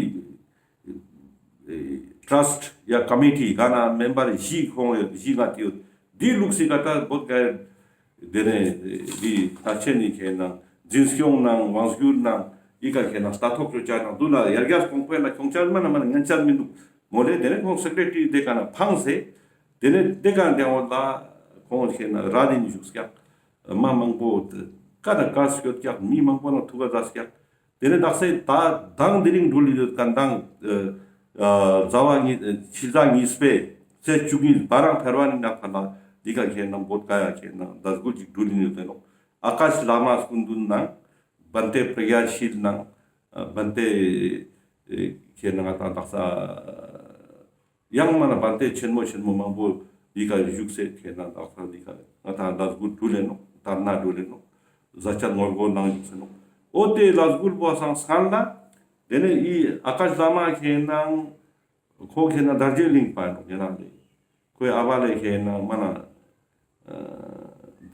ཊྲས་ཊ་ཡ་ཀོ་མི་ཊི་ག་ན་མེམ་བར་བཞི་ཁོང་ཡོད་བཞི་ང་ཏི་ཡོད་དེ་ལུགས་སི་ག་ད་བོད་ག་ཡ་དེ་ནས་དེ་ད་ཆེ་ནི་ཁེ་ན་འཛིན་སྐྱོང་ནང་དབང་སྒྱུར་ནང་ཨི་ཀ་ཁེ་ན་ལྟ་རྟོག་ཅོ་ཆ་ནང་དུ་ན་ཡར་རྒྱས་གོང་འཕེལ་ལ་ཁྱོང་ཆ་མ་ན་མ་ན་ངན་ཆ་མི་འདུག་མོ་ལེ། དེ་ནས་ཁོང་སེ་ཀེ་རེ་ཊ་རི་དེ་ག་ན་ཕངས་སེ་དེ་ནས་དེ་ག་ན་དེ་འོ་ལ་ཁོང་ཁེ་ན་ར་དེ་ནི་བཞུགས་སྐྱག་མ་མང་པོ་ཀ་ན་ཀ་སྐྱོད་སྐྱག་མི་མང་པོ་ན་ཐུག་ག་ཟ་སྐྱག་དེ་ནས་དག་སེ་ད་དང་དེ་རིང་འགྲུལ་ཡོད་ཀ་དང་ཟླ་བ་གཉིས་ཕྱི་ཟླ་གཉིས་པའི་ཚེས་བཅུ་གཉིས་བ་རང་ཕེར་བ་ནི་ནག་ཕ་ལ་འདི་ཀ་ཁེ་ན་བོད་ག་ཡ་ཁེ་ན་ཟླ་སྒོ་ཅིག་འགྲུལ་ཡོད་དེ་ནོག་ཨ་ཀཱཤ་བླ་མ་སྐུ་མདུན་ནང་བན་དེ་པྲ་གྱ་ཤིལ་ནང་བན་དེ་ཁེ་ན་ང་ཏང་དག་ས་ཡང་མ་ན་བན་དེ་ཆེན་མོ་ཆེན་མོ་མང་པོ་འདི་ཀ་བཞུགས་སེ་ཁེ་ན་དག་ས་འདི་ཀ་ང་ཏང་ལས་འགུལ་འགྲུལ་ལེ་ནོག་ད་ན་འགྲུལ་ལེ་ནོག་ཟ་ཆ་ངོ་རྒོལ་ནང་བཞུགས་སེ་ནོག་འོ་དེ་ལས་འགུལ་བོ་སང་སང་ལ་དེ་ནས་ཨི་ཨ་ཀཱཤ་བླ་མ་ཁེ་ན་ཁོ་ཁེ་ན་དར་རྗེ་གླིང་པ་ནོག་ཡ་ན་ལེ། ཁོའི་ཨ་བ་ལེ་ཁེ་ན་མ་ན།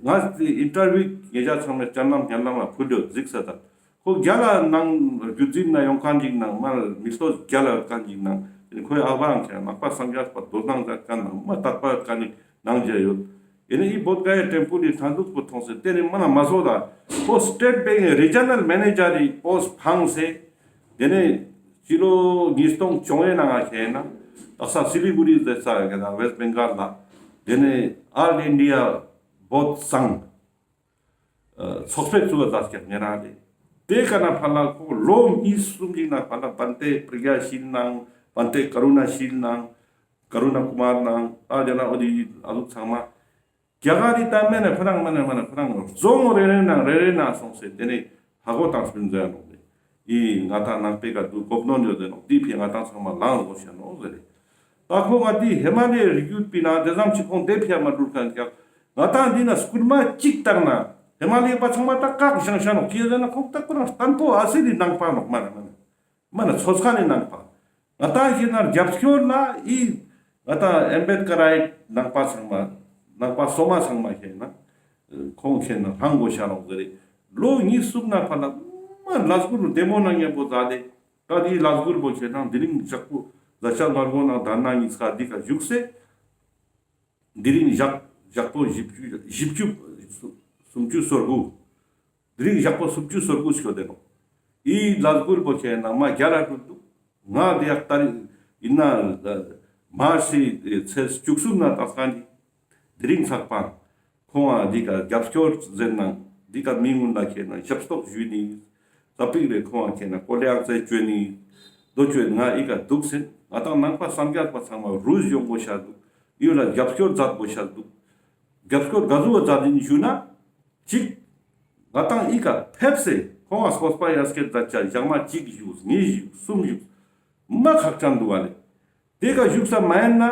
ང་ཨིན་ཊར་བིའུ་ཉེ་ཆར་ཚང་མས་སྤྱན་ལམ་སྙན་ལམ་ལ་ཕུལ་ཡོད་གཟིགས་ས་དང་། ཁོ་རྒྱ་ལ་ནང་བརྒྱུད་འཛིན་ན་ཡོང་མཁན་ཅིག་ནང་མ་མི་ལྟོས་རྒྱ་ལ་ཡོད་མཁན་ཅིག་ནང་ ཏེ་ནེ་ཁོའི་ཨ་བ་ཡང་ཁྱེད་ནང་པ་སངས་རྒྱས་པ་དོ་སྣང་མཛད་ཁན་ནང་མ་དད་པ་ཡོད་ཁན་ནི་ནང་ཇ་ཡོད། ཏེ་ནེ་ཨི་བོད་ག་ཡ་ཊེམ་པལ་ལི་ཐན་ཟུག་པོ་ཐོང་སེ་ཏེ་ནེ་མ་ན་མ་སོ་ད་ཁོ་སི་ཊེཊ་བེང་རི་ཇི་ནལ་མེ་ནེ་ཇར་རི་པོསྚ་ཕངས་སེ་ཏེ་ནེ་སྤྱི་ལོ་ཉིས་སྟོང་བཅོ་ལྔའི་ནང་ང་ཁྱེད་ནང་དག་ས་སི་ལི་གུ་རི་ཟེར་ས་ཡ་ན་ཝེསྚ་བེང་གལ་ལ་ཏེ་ནེ་ཨོལ་ཨིན་ཌི་ཡ་བོད་སངས་ཚོགས་པའི་གཙོ་བོ་ཛ་སྐྱབས་ཉེ་རང་རེད། ཏེ་ཀ་ན་ཕ་ལ་ཁོ་ལོ་གཉིས་གསུམ་ཞིག་ན་ཕ་ལ་བན་ཏེ་པྲི་ཡ་ཤིལ་ནང་བན་ཏེ་ཀ་རུ་ན་ཤིལ་ནང་ཀ་རུ་ན་ཀུ་མར་ནང་ད་ཇ་ན་འོ་དི་ཨ་ཟུག་ཚང་མ་རྒྱ་གར་རི་ད་མེ་ན་ཁོ་རང་མེ་ན་མེ་ན་ཁོ་རང་རྫོང་རེ་རེ་ནང་རེ་རེ་ནང་སོང་སེ་ཏེ་ནེ་ཧ་གོ་དང་སྤུན་ཟེར་ནོག་ལེ། ཨི་ང་ཏང་ནང་པའི་ཀ་དུ་གོ་གནོན་ཡོད་ཟེར་ནོག། འདི་ཕི་ང་ཏང་ཚང་མ་ལངས་དགོས་ཤ་ནོག་ཟེར་རེ། ད་ཁོ་ང་འདི་ཧི་མ་ལའི་རི་རྒྱུད་པི་ན་དེ་ཙམ་ཅིག་ཁོང་དེ་ཕི་ཡ་མ་འགྲུལ་ཁན་ཀྱག། ང་ཏང་འདི་ན་སྐུལ་མ་གཅིག་བཏང་ན་ཧི་མ་ལའི་པ་ཚང་མ་ད་བཀག་བཞག་ཤ་ནོག། ཅི་ཟེར་ན་ཁོང་ད་ཁོ་རང་བརྟན་པོ་ཨ་སི་ལི་ནང་པ་ནོག། མ་ན་མ་ན་མ་ན་ཚོགས་ཁང་ནི་ནང་པ། ང་ཏང་ཁྱེད་ན་རྒྱབ་སྐྱོར་ལ་ཨི་ང་ཏང་ཨམ་བེད་ཀ་རའི་ནང་པ་ཚང་མ་ནང་པ་སོ་མ་ཚང་མ་ཁྱེད་ན་ཁོང་ཁྱེད་ན་ཧང་གོ་ཤ་རོག་ཟེར་རེ། ལོ་གཉིས་གསུམ་ན་ཕ་ལ་མ་ལས་འགུལ་བདེ་མོ་ན་མཉམ་པོ་མཛད་དེ་ད་དེ་ལས་འགུལ་པོ་ཁྱེད་ན་དེ་རིང་ཞག་པོ་ཟ་ཆ་མར་གོ་ན་ད་ན་ཉིས་ཀ་འདི་ཀ་བཞུགས་སེ། དེ་རིང་ཞག་ཞག་པོ་བཞི་བཅུ་བཞི་བཅུ་སུམ་ཅུ་སོ་དགུ། དེ་རིང་ཞག་པོ་སུམ་ཅུ་སོ་དགུ་སྐྱོད་དེ་ནོག། ཨི་ལས་འགུལ་པོ་ཁྱེད་ན་མ་རྒྱ་ལ་འགྲོ་འདུག། ང་དེ་ཡག་ཏ་རིག་ཡིན་ན་མར་སི་ཚེས་བཅུ་གསུམ་ན་ད་སང་ནི་དེ་རིང་ཚགས་པ་ཁོང་ང་འདི་ཀ་རྒྱབ་སྐྱོར་ཟེར་ན་འདི་ཀ་མི་ངུན་ལ་ཁྱེད་ན་ཞབས་ཏོག་ཞུས་ནི། ཙ་པིག་རེ་ཁོང་ང་ཁྱེད་ན་ཀོ་ལེ་ཡག་ཚེ་བཅོས་ནི། དོ་བཅོས་ང་ཨི་ཀ་འདུག་ཟེར། ང་ཏང་ནང་པ་སངས་རྒྱས་པ་ཚང་མ་རུས་ཡོང་དགོས་ཤ་འདུག། ཨི་ལ་རྒྱབ་སྐྱོར་མཛད་དགོས་ཤ་འདུག། རྒྱབ་སྐྱོར་ག་ཟུག་བ་མཛད་དེ་ཞུ་ན། གཅིག། ང་ཏང་ཨི་ཀ་ཕེབས་སེ་ཁོང་ང་སོགས་པ་ཡ་སྐད་མཛད་ཆ་ཞག་མ་གཅིག་བཞུགས་གཉིས་བཞུགས་གསུམ་བཞུགས། མ་ཁག་ཅན་འདུག་བ་ལེ། དེ་ཀ་བཞུགས་ས་མ་ཡིན་ན་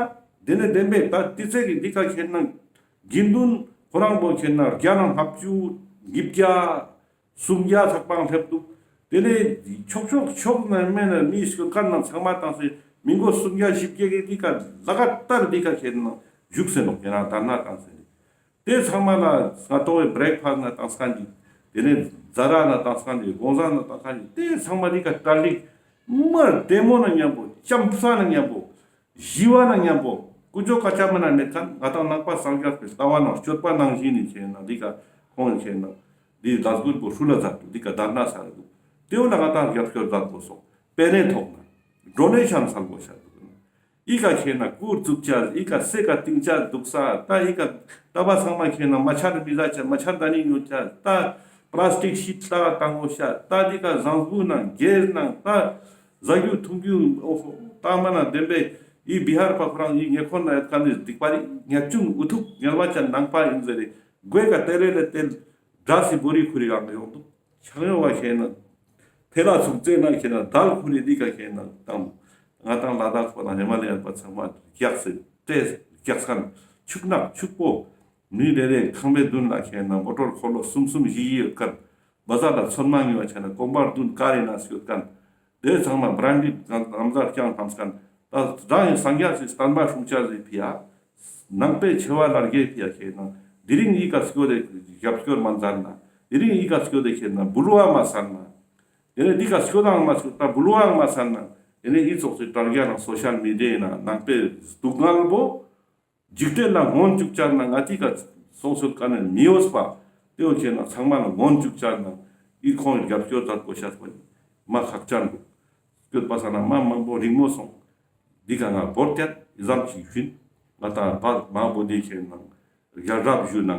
དེ་ནས་བདེན་པའི་ད་ཏི་ཚེ་གི་འདི་ཀ་ཁྱེད་ན་དགེ་འདུན་ཁོ་རང་པོ་ཁྱེད་ན་བརྒྱ་ནང་ལྔ་བཅུ་ཉིས་བརྒྱ་སུམ་བརྒྱ་ཚགས་པའང་ཕེབས་འདུག། དེ་ནས་ཕྱོགས་ཕྱོགས་ཕྱོགས་ནས་མེད་ན་མི་སྐྱོད་མཁན་ནང་ཚང་མ་བཏང་སེ་མི་མགོ་སུམ་བརྒྱ་བཞི་བརྒྱ་གི་འདི་ཀ་ལ་ཀ་ཏར་འདི་ཀ་ཁྱེད་ན་བཞུགས་སེ་ནོག། ཁྱེད་ན་དར་ན་བཏང་སེ་ནི། དེ་ཚང་མ་ལ་སྔ་ཏོག་གི་བྲེག་ཕ་སི་ན་བཏང་སྐན་གྱི། དེ་ནས་ཛ་ར་ན་བཏང་སྐན་གྱི། དགོང་ཟ་ན་བཏང་སྐན་གྱི། དེ་ཚང་མ་འདི་ཀ་གྲ་སྒྲིག་མ་བདེ་མོ་ན་མཉམ་པོ་ལྕམ་ས་ན་མཉམ་པོ། ཞི་བ་ན་མཉམ་པོ་ཀུ་ཅོ་ཀ་ཅ་མ་ན་མེད་ཁན་ང་ཏང་ནང་པ་སངས་རྒྱས་པའི་ལྟ་བ་ནང་སྤྱོད་པ་ནང་བཞིན་ནི་ཁྱེད་ན་འདི་ཀ་ཁོང་ཁྱེད་ན་འདི་ལས་འགུལ་པོ་ཧྲུལ་ལ་མཛད་དུ་འདི་ཀ་དར་ན་ས་རེད་འདུག། དེ་བོ་ལ་ང་ཏང་རྒྱབ་སྐྱོར་མཛད་དགོས་སོང་། པེ་ནེ་ཐོག་ན་ཌོ་ནེ་ཤན་སལ་དགོས་ཤ་འདུག། ཨི་ཀ་ཁྱེད་ན་ཀུར་བཙུགས་ཆ་ཨི་ཀ་སེ་ཀ་ཏིང་ཆ་འདུག་ས་ད་ཨི་ཀ་ལྟ་བ་ཚང་མ་ཁྱེད་ན་མ་ཆར་མི་ཟ་ཆ་མ་ཆར་ད་ནི་ཉོ་ཆ་ད་པ་ལ་སི་ཊིག་ཤིཊ་ལྟ་བ་བཏང་དགོས་ཤ་ད་འདི་ཀ་ཟངས་བུ་ནང་གེ་སི་ནང་ད། ཟ་རྒྱུ་འཐུང་རྒྱུ་ཨོ་ཧོ། ད་མ་ན་བདེན་པའི་ཨི་བི་ཧར་པ་ཁོ་རང་ཨི་ཉེ་འཁོར་ན་ཡོད་ཁན་ནི་སྡིག་པ་རི་ཉེས་ཆུང་འུ་ཐུག་ཉལ་བ་ཅན་ནང་པ་ཡིན་ཟེར་རེ་དགོས་ཀ་ཏེ་རེ་ལེ་ཏེ་འདྲ་སི་བོ་རི་ཁུ་རི་རང་ཡོང་འདུག། ཆང་ཡོང་བ་ཁྱེད་ན་ཐེ་ལ་ཚུགས་རྩེ་ན་ཁྱེད་ན་དལ་ཁུ་རི་འདི་ཀ་ཁྱེད་ན་དང་ང་ཏང་ལ་དྭགས་པ་ན་ཧི་མ་ལ་ཡ་པ་ཚང་མ་རྒྱགས་སེ་ཏེ་རྒྱགས་ཁན་ཕྱུག་ནག་ཕྱུག་པོ་མི་རེ་རེ་ཁང་པའི་མདུན་ལ་ཁྱེད་ན་མོ་ཊོར་འཁོར་ལོ་གསུམ་གསུམ་བཞི་བཞི་ཡོད་ཁན། བ་ཟ་ལ་ཚོད་མ་ངེས་པ་ཆ་ན་གོང་པར་བདུན་ཀ་རེ་ན་སྐྱོད་ཁན། དེ་ཚང་མ་བྲན་ཌིཌ་ནམ་ཟར་རྐྱང་ཐམས་ཁན། ད་རང་ཡང་སངས་རྒྱས་སི་བསྟན་པ་སྲུང་ཆ་ཟེར་ཕི་ཡ། ནང་པའི་ཆེ་བ་ལ་རྒྱས་ཕི་ཡ་ཁྱེད་ན། དེ་རིང་ཡི་ག་སྐྱོད་དེ་རྒྱབ་སྐྱོར་མ་མཛད་ན། དེ་རིང་ཡི་ག་སྐྱོད་དེ་ཁྱེད་ན་འབུལ་བ་མ་ཟར་ན། དེ་ནས་འདི་ག་སྐྱོད་དང་མ་སྐྱོད་ད་འབུལ་བའང་མ་ཟར་ན། དེ་ནས་ཡི་ཙོགས་སི་དྲ་རྒྱ་ནང་སོ་ཤལ་མི་ཌི་ཡའི་ནང་ནང་པའི་སྡུག་བསྔལ་བོ། འཇིག་རྟེན་ལ་མངོན་བཅུག་ཅ་ན་ང་ཏི་ཀ་སོང་སོད་ཀ་ནས་མི་འོས་པ། དེ་འོ་ཁྱེད་ན་ཚང་མ་ལ་མངོན་བཅུག་ཅ་ན་ཨི་ཁོང་རྒྱབ་སྐྱོར་མཛད་དགོས་ཤ་པོ་མ་ཁག་ཅན་འདུག། སྐྱོད་པ་ས་ན་མ་མང་པོ་རིང་མོ་སོང་། འདི་ཀ་ང་བོར་ཏེ་ཨི་ཙམ་ཞིག་ཞུན། ང་ཏང་བ་མང་པོ་འདི་ཁྱེད་ན་རྒྱལ་རབས་ཞུ་ན་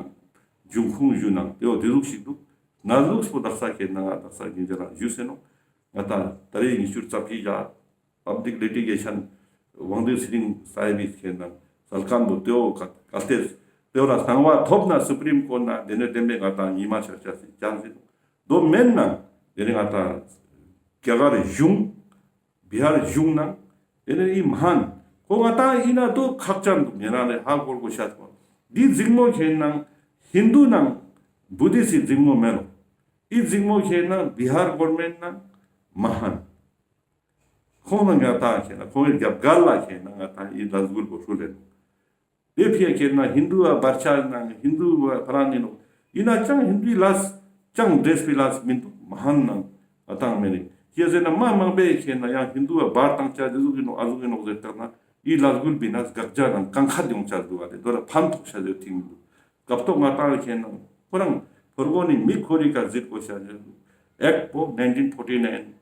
འབྱུང་ཁུངས་ཞུ་ན་དེ་འོ་དེ་ལུགས་ཤིག་འདུག། ན་ལུགས་པོ་དག་ས་ཁྱེད་ན་ང་དག་ས་ཉིན་ཅ་རང་ཞུ་ཟེར་ནོ། ང་ཏང་ད་རེས་ཉི་ཤུ་རྩ་བཞི་ཞག་པབ་ལིག་ལི་ཊི་གེ་ཤན་དབང་འདུས་ཚེ་རིང་སཱ་ཧིབ་བི་ཁྱེད་ན་སལ་ཁན་བོ་ཏེའོ་ག་གལ་ཏེ་ཏེའོ་ལ་གསང་བ་ཐོབ་ན་སུ་པྲིམ་ཀོརྚ་ན་དེ་ནས་བདེན་པའི་ང་ཏང་ཉི་མ་ཆར་ཆ་སི་ཅང་སི་དོ་མེན་ན་དེ་ནས་ང་ཏང་རྒྱ་གར་གཞུང་བི་ཧར་གཞུང་ནང་དེ་ནས་ཨི་མ་ཧན་ཁོ་ང་ཏང་ཨི་ན་དོ་ཁག་ཅན་དུ་ཉེ་རང་ལས་ཧ་གོ་དགོས་ཤ་ཐོ། འདི་འཛིང་མོ་ཁྱེད་ན་ཧིན་དུ་ནང་བུ་དིསྚ་སི་འཛིང་མོ་མེན་ནོ། ཨི་འཛིང་མོ་ཁྱེད་ན་བི་ཧར་གོར་མེན་ནང་མ་ཧན། ཁོང་ན་ང་ཏང་ཁྱེད་ན་ཁོང་གི་རྒྱབ་གལ་ལ་ཁྱེད་ན་ང་ཏང་ཨི་ལས་འགུལ་པོ་ཧྲུལ་ལེན། དེ་ཕི་ཡ་ཁྱེད་ན་ཧིན་དུ་བ་བར་ཆ་ནང་ཧིན་དུ་བ་ཕ་རང་ཡིན་ནོ། ཡིན་ན་ཅང་ཧིན་དུའི་ལས་ཅང་འདྲེས་པའི་ལས་མིན་འདུག་མ་ཧན་ནང་ང་ཏང་མེ་རིང་ ཁྱེད་ཟེར་ན་མ་མང་པོའི་ཁྱེད་ན་ཡང་ཧིན་དུ་བ་བར་བཏང་ཆ་ཟེར་ཟུག་ཡིན་ནོག་ཨ་ཟུག་ཡིན་ནོག་ཟེར་བཏང་ན་ཨི་ལས་འགུལ་བི་ན་དགག་བྱ་ནང་གང་ཁ་ཡོང་ཆ་ཟུག་བ་དེ་དོ་ལ་ཕན་ཐོགས་ཆ་ཟེར་ཐིག་མི་འདུག་སྐབས་ཐོག་ང་ཏང་ཁྱེད་ན་ཁོ་རང་ཕོར་གོ་ནི་མི་ཁོ་རི་ཀ་ཟིག་གོ་ཤ་ཟེར་ཨེཀ་པོ་nineteen forty nine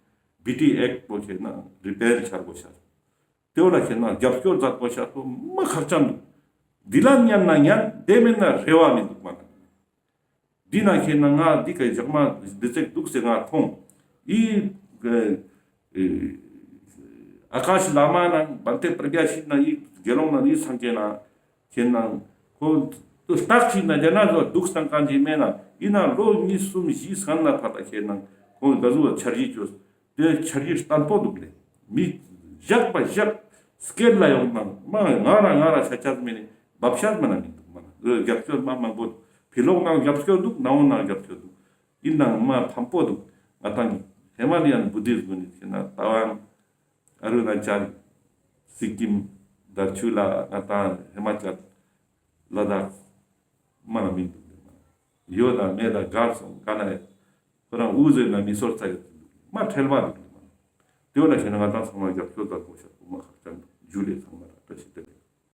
B T Act པོ་ཁྱེད་ན་རི་པེལ་ཆར་གོ་ཤ། དེ་བོ་ལ་ཁྱེད་ན་རྒྱབ་སྐྱོར་མཛད་དགོས་ཤ་སོ་མ་ཁག་ཅན་འདུག་འདི་ལ་ཉན་ན་ཉན་དེ་མེད་ན་རེ་བ་མི་འདུག་མ་ན། འདི་ན་ཁྱེད་ན་ང་འདི་གའི་ཇག་མ་འདི་ཚེག་འདུག་ཟེར་ང་མཐོང་། ཨི་ཨ་ཀ་ཤ་བླ་མ་ན་བན་ཏེ་པྲ་ཛྙཱ་ཤི་ན་ཨི་དགེ་སློང་ན་ཨི་སངས་རྒྱས་ན་ཁྱེད་ན་ཁོ་ཏུ་སྟག་ཅིག་ན་རྒྱ་ན་ཟོ་འདུག་སྟངས་གང་ཅི་མེད་ན་ཨི་ན་ལོ་གཉིས་གསུམ་བཞི་སྔན་ན་ཕར་ལ་ཁྱེད་ན་ཁོ་ག་ཟུག་འཆར་གཞི་བཅོས། དེ་འཆར་གཞི་བརྟན་པོ་འདུག་ལེ། མི་བཞག་པ་བཞག་སྐད་ལ་ཡོང་ན་མ་ང་ར་ང་ར་ཆ་ཆ་མེད་ནི་བབ་ཤ་མ་ན་མི་འདུག་མ་ན་རྒྱབ་སྐྱོར་མ་མང་པོ་འདུག་ཕི་ལོག་ན་རྒྱབ་སྐྱོར་འདུག་ནང་ན་རྒྱབ་སྐྱོར་འདུག་ཨིན་ནང་མ་ཕམ་པོ་འདུག་ང་ཏང་ཧི་མ་ལ་ཡན་བུ་དིསྟ་གུན་ནི་ཁྱེད་ན་ཏ་ཝང་ཨ་རུ་ན་ཅལ་སི་ཀིམ་དར་ཆུ་ལ་ང་ཏང་ཧི་མ་ཅལ་ལ་དྭགས་མ་ན་མི་འདུག་ལེ་མ་ན་ཡོད་ན་མེད་ན་གར་སོང་ག་ན་ཡོད། ཁོ་རང་འུ་ཟེར་ན་མི་སོར་ཚ་ཡོད་མ་ཁྲེལ་བ་འདུག་ལེ་མ་ན། དེ་བོ་ལ་ཁྱེད་ན་ང་ཏང་ཚང་མ་རྒྱབ་སྐྱོར་དགོས་ཤ་སོ་མ་ཁག་ཅན་འདུག་ཇུ་ལེ་ཚང་མ།